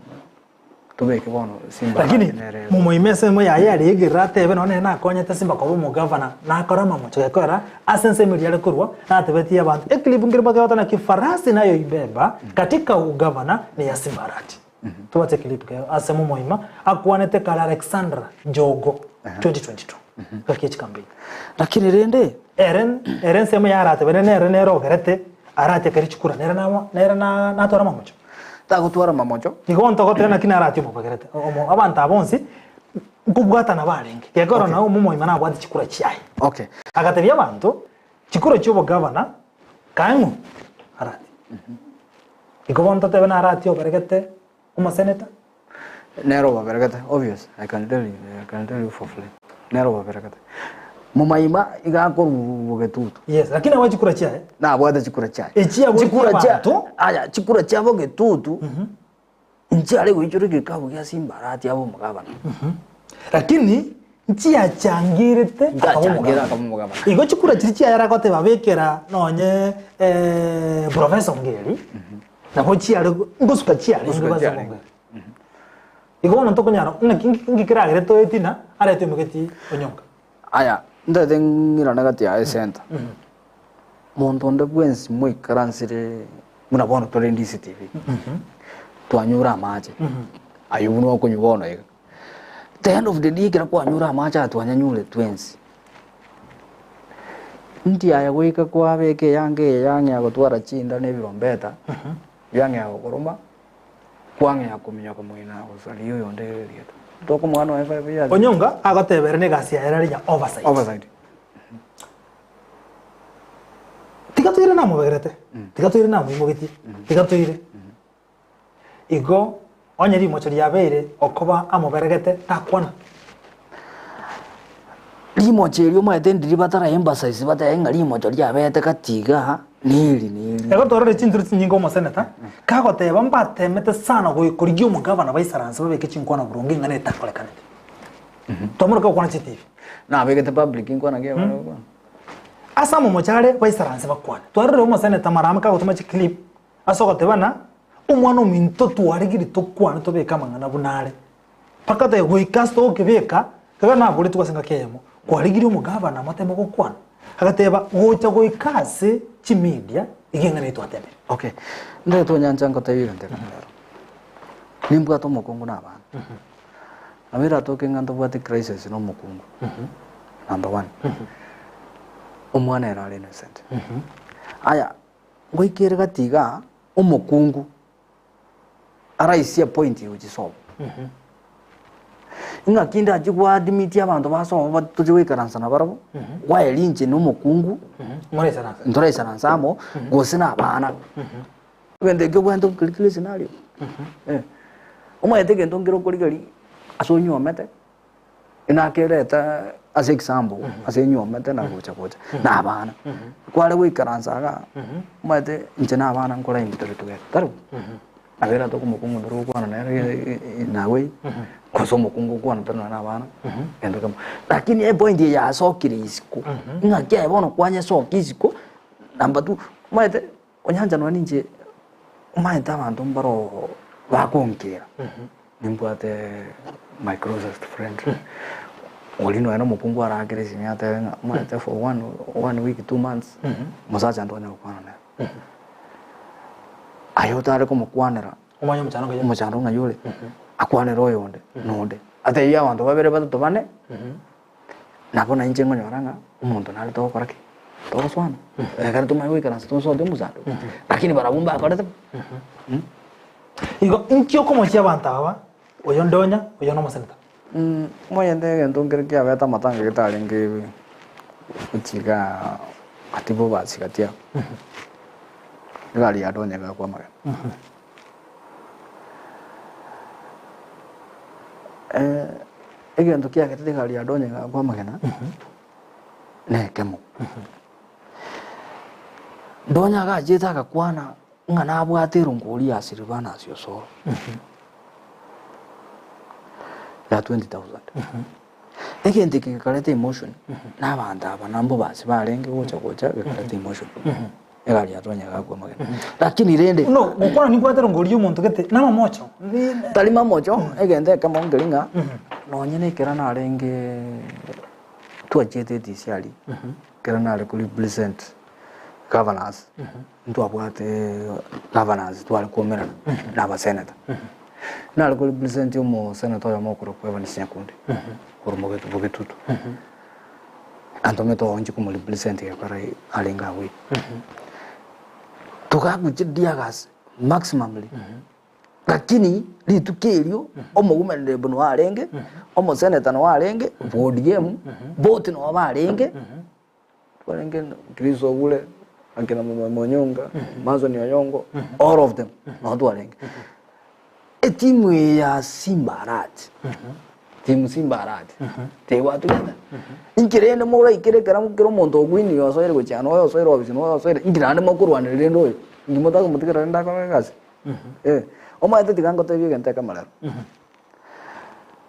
tobeke bono Simba Lakini nere momoime ensemo yaye aregerere atebe nonya nere nakonyete Simba koba omogavana nakore amamocho gekorera ase ensemo eria are korwa natebetie abanto eclip nkere bakegota naki farasi nayo ibeba katika ugavana ni ya Simba Arati. Tobwate eclip kero ase momoima akwanete kare Alexandra Jogo 2022 gaki echikampeini. Lakini rende Ere ere ensemo yaye aratebe nere nere ogerete Arati ekeri chikura nere namo nere na natware amamocho. Tagotwara amamocho. Igo ntogotera naki narati omobagerete omo abanto aba bonsi nkobwatana barenge. Gekoro Okay. nao omomoima nabwate chikura chiaye. Okay. Agatebia abanto, chikura chia obogavana kae ng'o? Arati. Igo bono totebe narati oberegete omoseneta? Nere obaberegete, obvious, I can tell you, I can tell you for free. Nere obaberegete. Momaima iga akorwa bogetutu. Yes, lakini abwate chikura chiaye. Nabwate chikura chiaye. Echi abwate Chikura chia abanto. aya chikura chia bogetutu nchiare goichora egekabu gia Simbarati abe omogabana. Lakini nchiachangirete akaba Nchiachangire omogabana. akaba omogabana. Igo chikura chiria chiaye aragoteba bekera nonye Professor Ongeri. Nabo chiare ngosuka chiarenge Ngosuka base chiarenge. kongera. Igo bono tokonyara ng'aki nki keragere toetina arete omogeti onyonka. Aya, ntagete ng'irane gati yaye center. Monto onde bwensi moikaransire buna bono tore DCTV, twanyure amache, aywo buna okonywa bono iga. The end of the day ekero kwanyure amache aya twanyanyure twensi, Ndiaye goika kwabeka eyanga eye yang'ea gotwara chinda na ebirombeta, biang'ea gokoroma, kwang'ea kominyoka moino na gosaria oyonde erieta. Tokomoa nonya 5 years. Onyonga agoteba ere negasi yaye erare ya oversight. Oversight. namobegerete, tiga toire namoimogetie, tiga toire. Igo onye rimocho riabeire okoba amoberegete takwana. Rimocho erio omanyete ndiri batara emphasize batebe ng'a rimocho riabete gati igaa neri neri. Igo twarorire chinturo chinyinge omoseneta kagoteba mbatemete sana korigia omogavana baisaranse babeke chinkwana boronge ing'ana etakorekanete. Twamoroka gokwana chitibi. Nabegete public nkwana ki abare gokwana. Ase amomocho are baisaranse bakwane. Twarorire omoseneta mara kagotoma chiclip Ase ogotebana, Omwana ominto twaregire tokwane tobeke amang'ana buna are. Mpaka toye goika ase togokebeka, ekero naboretigwe ase engaki eyemo, kwarigirie omogavana moteme gokwana? Agateba, gocha goika ase chimedia, iga eng'ana eye twatemire. Okay, ndete onyancha ngotebie egento ekemo rero. Nimbwate omokungu na abana. Nabo eratoke ng'a ntobwate crisis na omokungu, number one. Omwana ere are innocent. Aya, Ngoika ere gati igaa, omokungu araisie point gochia sobo. Ing'aki ndachie goadmit abanto ba sobo ba tochie goikaransa nabarabwo, gwaeria inche na omokungu, Moraisaranse. ntoraisaranse amo, gose na abana. Egento ekio obwenerete gokeri scenario. Eh. Omanyete egento nkere okorigereria ase onyuomete. Nakereta ase example ase enyuomete na gocha gocha na abana kware goikaransa igaa omanyete inche na abana nkore intwe tore together tari bo? Nabo eratoke omokungu ndore gokwana nere nawe gose omokungu okwana tari nonye na abana gento kemo. Lakini epoint eye yasokire isiko ng'aki aye bono kwanyesokia isiko number two omanyete Onyancha nonya ninche omanyete abanto mbaro bagonkera, nimbwate my closest friend, oria nonya na omokungu arakere esimi atebe ng'a omanyete for one one week two months, mosacha ntonyara gokwana nere. Aye otare komokwanera Omanye omochando ng'ai ore. omochando ng'ai ore, akwanere oyonde na onde, atebie abanto babere batato bane. Nabo nainche nkonyora ng'a omonto nare togokora ki? Togosoana. Ekero tomanye goikaransa tosote omosando, lakini barabwo mbakorete bo. Igo inki okomochia abanto aba, oyo ndonya, oyo nomoseneta? Omanyete egento nkere kiabete amatanga getarenge gochika gati bobasi gati abwo. Egari ya Donya egakwa amagena. Egento kiagerete egari ya Donya egakwa amagena, nekemo. Donya agachete agakwana ng'a nabwate erongori ya Silvanus Osoro ya 20,000. Egento eke gekareta emotion, na abanto aba na mbobasi barenge gocha gocha gekareta emotion. Egari ya Donya egakwa amagena. Lakini rende. No, gokwana nimbwate erongori ya omonto gete, namamocho. Tari mamocho, egento ekemo nkeri ng'a, nonye na ekero narenge twachiete etisi aria, ekero nare ko represent governors, ntwabwate governors tware koumerana na abasenator. Nare ko represent omosenator oyomo okorokwa Evans Nyakundi, korwa mogetu Bogetutu. Antomete oo inche komo represent gekora arenge abwo iga. Togakuchia teargas maximumly. Lakini rituko erio omogumererembu noo arenge, omoseneta noo arenge, ODM, bote noo barenge, barenge Chris Obure, akina Monyonga, Mason Oyongo, all of them noo twarenge. Etimu eye ya Simba Arati, timu Simba Arati, tebwati gento. Inki rende moraikere ekero kera omonto ogwini osoire gochia na oyo osoire ofisi na oyo osoire, inki naende mokorwanerera rende oyo? Inki motakomotigera rende akore egasi? Eh, omanyete tiga ngotebie egento ekemo rero.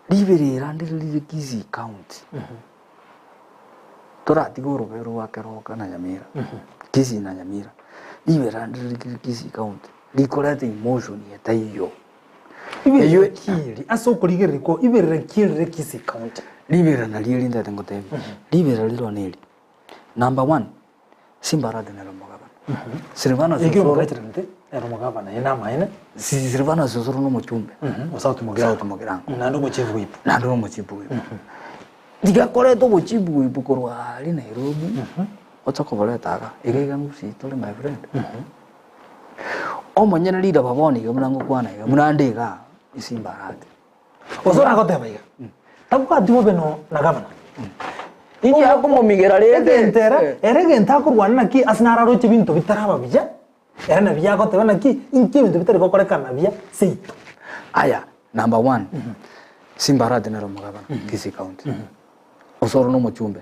Riberera ndire rire Kisii County, toratige orobebe rwa Keroka na Nyamira, Kisii na Nyamira, riberera ndire rire Kisii County, rikoreta emotion etaiyo. Iberera ki eri ase okorigereria kwao, iberera ki erire Kisii County? Riberera nario eri ntagete ngotebie, riberera rire neri, number one, Simba Arati nere omogabana. Silvanus Ekero Osoro, omopresident nere omogabana eye namaene. Silvanus Osoro nomochumbe. O South Mugirango. South Mugirango. Naende omochief whip. Naende nomochief whip. Tiga koreta obochief whip korwa aria Nairobi, oche koboreta iga, iga iga ngusii tore my friend. Omonyene riraba bono iga buna ngokwana iga, buna nde igaa, Simba Arati. Osoro agoteba iga, tabwati bobe no na gavana. Inki akomomigera rende? Egento ere, Eh. ere egento akorwana naki ase nararoche ebinto bitaraba buya, ere nabio agoteba naki, inki ebinto bitari gokorekana buya seito. Aya, number one, Simba Arati nere omogabana Kisii County. Osoro na omochumbe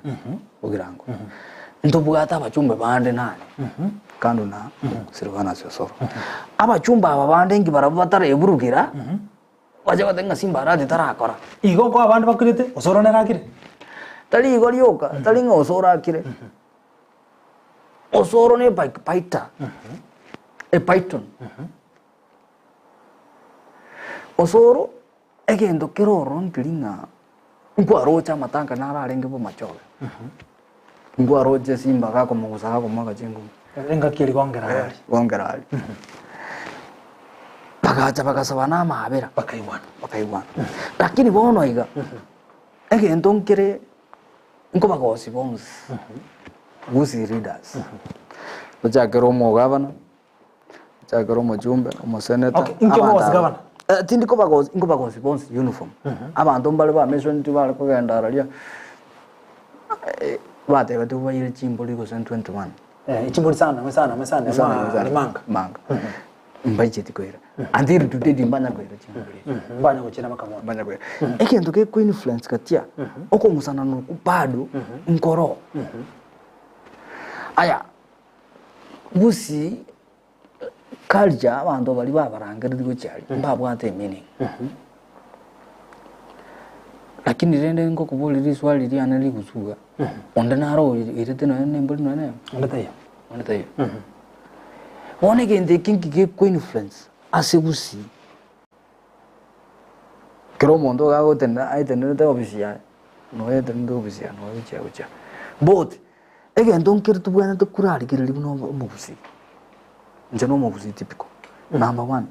Bogirango. Ntobwate abachumbe bande nane kando na Silvanus Osoro. Abachumbe aba bande inki barabwo batareburukera, bache goteba ng'a Simba Arati tarakora. Igo nko abande bakurete, Osoro nere akire. Tari igo rioka, tari ng'a Osoro akire. Osoro ne backbiter, a python. Osoro, egento kere ororo nkeri ng'a nkwaroche amatanga naro arenge bomachoge, nkwaroche simba gakomogusa gakomoaka chingumi. Engaki eria gongera aria. Gongera aria. Bagacha bagasaba na amaabera. Bakaigwana. Bakaigwana. Lakini bono iga, egento nkere nkobagosi bonsi, gusii leaders, tochakere omogavana, Nchakere omochumbe, omoseneta, Okay, inki abanto okogosi aba. gavana? Eh, tindi kobagosi, nkobagosi bonsi uniform. Abanto mbare ba mission tibare kogenda araria, eh, batebetigwe baire chimbori gose 21. Eh, chimbori sana, sana, sana, Sana, ma, sana. manga. Manga. Mbaicheti koira. Until today timbanya koira chimbori echi. Mbanya gochira mpaka bono. Mbanya koira. Egento geko influence gatia, okong'usana nokwo bado nkoro. Aya, Gusii culture abanto baria babarangeretie gochia aria mbabwate emeaning. Lakini rende ngokoboria riswali riane rigusuga, onde naro oirete nonya na embori nonya na eyemo? Onde taiyo. Onde taiyo. Bono egento eke nki geko influence ase Gusii, Kera omonto iga agotenena aetenerete ofisi yaye, noyo aetenerete ofisi yaye, noyo gochia gochia. But, egento nkere tobwenerete korarigereria buna omo omogusii, inche na omogusii typical, number one,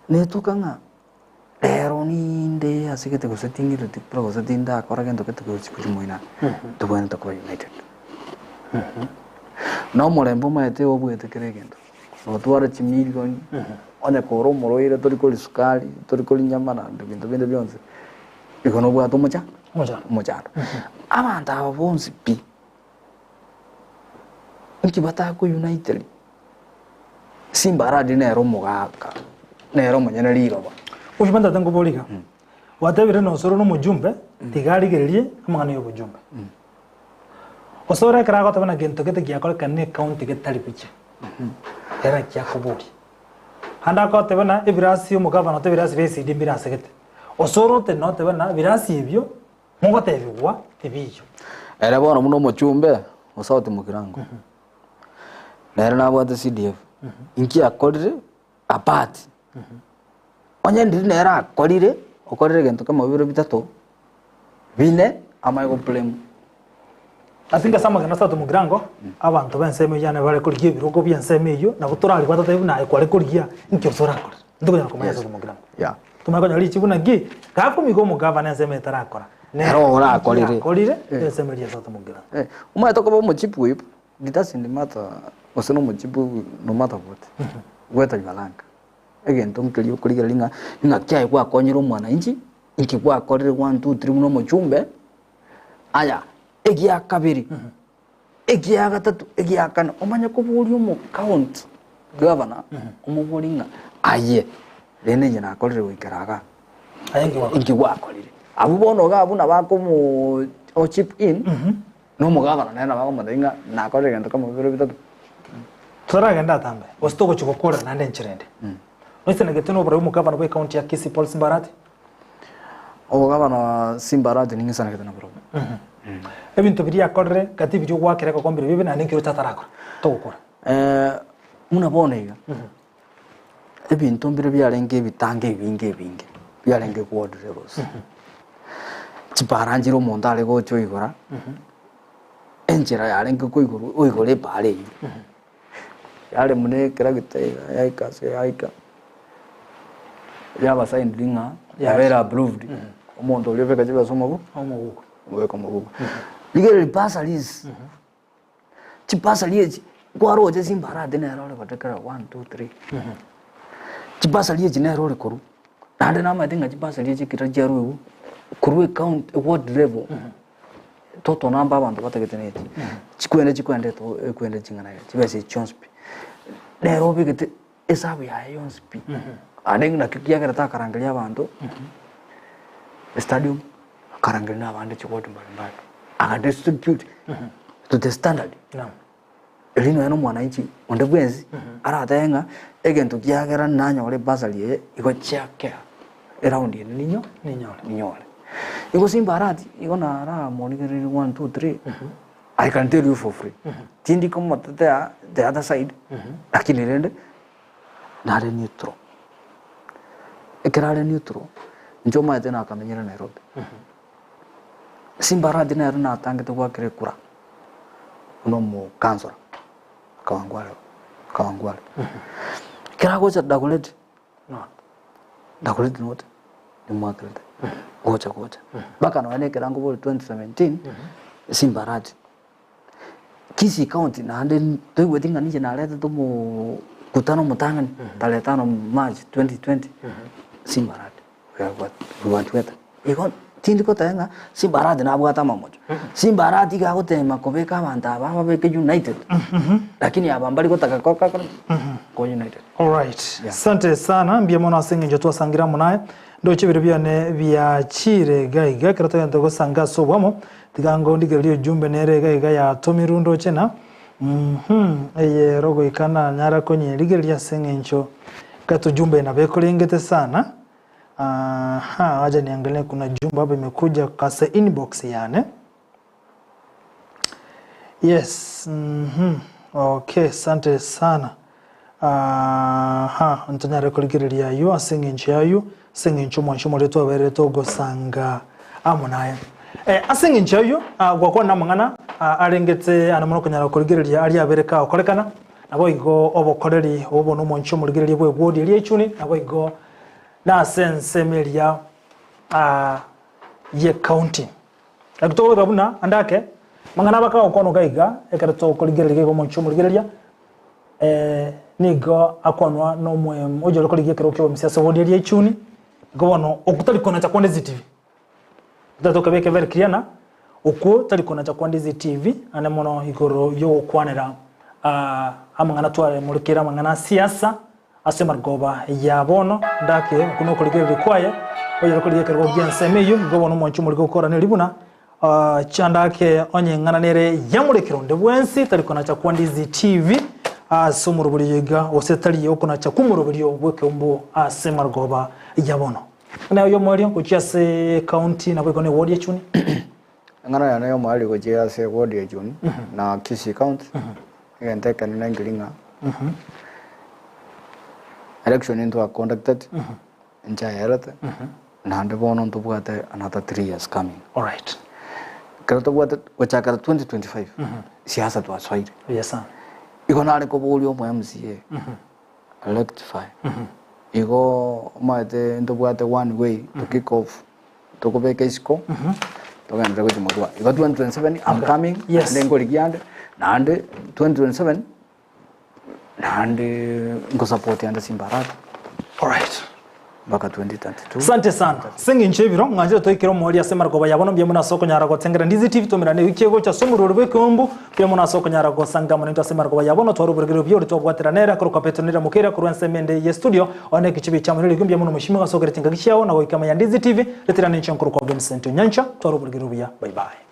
netoka ng'a rero ninde ase gete gose ting'ireti kura gose tindakora gento gete gochi gochia moino aa, tobwenerete koba united. Na omorembe omanyete obuete kera egento. Notware chimilioni, onye kore omorwaire tori koria sukari, tori koria nyama na binto binde bionsi, igo nobwate omocha Omochando. omochando. Abanto aba bonsi pi, inki batakouniteri? Simba Arati nere omogaka, nere omonyene riroba. Ochi bantete nkobori iga, gwatebire nosore na omojumbe, tiga arigererie amang'ana ya obojumbe. Osore ekero agoteba na gento gete giakorekana na ecounty getari buya, ere naki akoboria. Ande agoteba na ebirasi omogavana ote ebirasi bia ECD mbire ase gete. Osore otenene otebe na birasi ebio mogotebigwa tibiiyio. Ere bono buna omochumbe o South Mugirango, nere nabwate CDF, inki akorire apart, onye ndiri nere akorire, okorire egento kemo bibere bitato, bine, amanye go blame. Ase inche ase amagena ase Mugirango, abanto b'ensemo eyio yane bare korigia ebirogo bi'ensemo eyio, nabo torari gwatotebi buna aye kware korigia inki ase orakore. Ntokonyara komanya ase Mugirango. Yeah. Tomanye konyora richibu naki, gakomiga omogavana ensemo eye tarakora. Nere orakorire. Akorire, ensemo eria ase Mugirango. Eh, omanyete okoba omochief whip, it doesn't matter gose na omochief whip no matter what, gweta your rank. Egento nkeria okorigereria ng'a ng'aki aye gwakonyire omwananchi, inki gwakorire one two three buna omochumbe, aya egia kabere, egia gatato, egia kane, omanye koboria omo county governor, omoborie ng'a aye rende inche nakorire goikera igaa, Aye inki gwakorire? inki gwakorire? Abwo bono iga abwo nabo akomo o chip in, na omogavana nere nabo akomotebia ng'a nakorire egento kemo bibere bitato. Totaragenda atambe, gose togochia gokorera naende enchera ende. Noisanegete noborai omogavana bwe county ya Kisii Paul Simba Arati? Omogavana Simba Arati ning'isanegete nabarabwo. Ebinto biria akorire gati biria ogwakera egekombe bibe naende nkeri otatarakora togokora. Buna bono iga, ebinto mbire biarenge ebitange ebinge ebinge, biarenge ward levels. Chipara nchire omonto are gocha oigora, enchera yarenge koigorwa oigore epara eywo, yare buna ekeragita iga yaika ase yaika, yaba signed ng'a yabeire approved, omonto oria obeka chibesa omobu Omoguko. obeka omoguko. Rigereria bursaries, chibursary echi, nkwaroche chimbarati nere ore gotekera one, two, three. Chibursary echi nere ore korwa, naende namanyete ng'a chibursary echi ekero chiarwegwa, korwa ecounty, eward level. Total number abanto batagete neti. Chikwende chikwende to ekwende ching'ana iga, chibesa echi chionsi pi. Nere obegete esabu yaye yonsi pi. Ande naki kiagera takarangeria abanto, estadium, akarangeria na abande chiward mbalimbali. Aga distribute to the standard. Naam. Erio nonya na omwananchi onde bwensi aratebe ng'a egento kiagera nanyore ebasari eye igo chiakea eround ende ninyo Ninyore. ninyore. Igo Simba Arati igo naramorigereria one two three, I can tell you for free, tindi komotetea the other side, lakini rende nare neutral. Ekero are neutral, inche omanyete nakamenyire Nairobi. Simba Arati nere natangete goakera ekura buna omokansora Kawangware Kawangware. Ekero agocha Dagoretti, Dagoretti North nimwakerete gocha gocha mpaka nonya na ekerango bori 2017 Simba Arati. Kisii County naende toigweti ng'a ninche naretete omokutano omotang'ani tarehe tano March 2020 Simba Arati. Bwatweta. Igo tindi goteba ng'a Simba Arati nabwate amamocho. Simba Arati iga agotema kobeka abanto aba ababeke united, lakini aba mbari gotaka ko ko united. Alright. Asante sana mbuya mono ase eng'encho twasangire amo naye. Ndoche ebiro biane biachire iga iga ekero togento gosanga ase obwamo tiga ngondigererie ujumbe nere iga iga yatomirwe ndoche na uhmm eye ero goika nanyara konyerigereria ase eng'encho gati ujumbe nabo ekorengete sana. Aha, wacha niangalie kuna jumbe hapa imekuja kase inbox yane. Yes, mhm. Okay, asante sana. Aha, ntonyare korigereria aywo ase eng'encho y'aywo, ase eng'encho omwancho omoria twaberire togosanga amo naye. Eh, ase eng'encho y'aywo, ah, gwakwana amang'ana ah, arengete ane mono konyara korigereria aria abere kagokorekana, naboigo obokoreri obo na omwancho omorigereria bw'egwodi eria echuni, naboigo nase ensemo eria ye county. Naki togoika buna ande ake, mang'ana aba kagokwanwa iga ekero tokorigereria iga omonche omorigereria, nigo akwanwa na omoem oyore korigia ekerogo kia obomisia ase ward eria echuni, igo bono okwo tari konacha kwande CCTV. Totari tokabeka very clear ng'a okwo tari konacha kwande CCTV ande mono igoro yogokwanera amang'ana twaremorekere amang'ana a siasa. Ase amarogoba ya bono ndake okwo nokorigereria kwaye, oyore korigia ekerogo gi'ensemo eyio, igo bono omwanche omorike gokora neri buna chandake onye eng'ana nere yamorekire onde bwensi tari konacha kwa Ndizi TV ase omoroberio iga gose tari okonacha kw'omoroberio bw'ekeumbu ase amarogoba ya bono. Ng'ana yaye y'omoerio gochia ase county naboigo ne ward ya Chuni. Eng'ana yane y'omoerio gochia ase ward ya Chuni na Kisii County, egento ekenene nkeri ng'a election ntwa conducted nchaerete naende bono ntobwate another 3 years coming. Alright. Ekero tobwate gochakera 2025 siasa twasoire. Yes sir. Igo nare koboria omo MCA rectify igo omanyete ntobwate one way to kick off tokobeka isiko togenderere gochia motwe. Igo 2027 I'm coming Yes. naende nkorigia ande naende 2027 naende nkosupport ande Simba Arati Alright. mpaka 2032. Asante sana. Ase eng'encho y'ebiro, mwanchire toikere omoerio ase amarogoba ya bono mbuya mono ase okonyara gotengera Ndizi TV tomerane ewiki egocha ase omorwori bw'ekeumbu, mbuya mono ase okonyara gosanga amo naintwe ase amarogoba ya bono tware oboregereria buya oria twabwatera nere akorokwa Petero Nira Mokeira korwa ensemo ende ye studio one egechibi chia Monene Rigo mbuya mono Mweshimiwa ase okoreta engaki chiao na goika amo ya Ndizi TV reterana inche nkorokwa Vincent Onyancha tware oboregereria buya bye bye.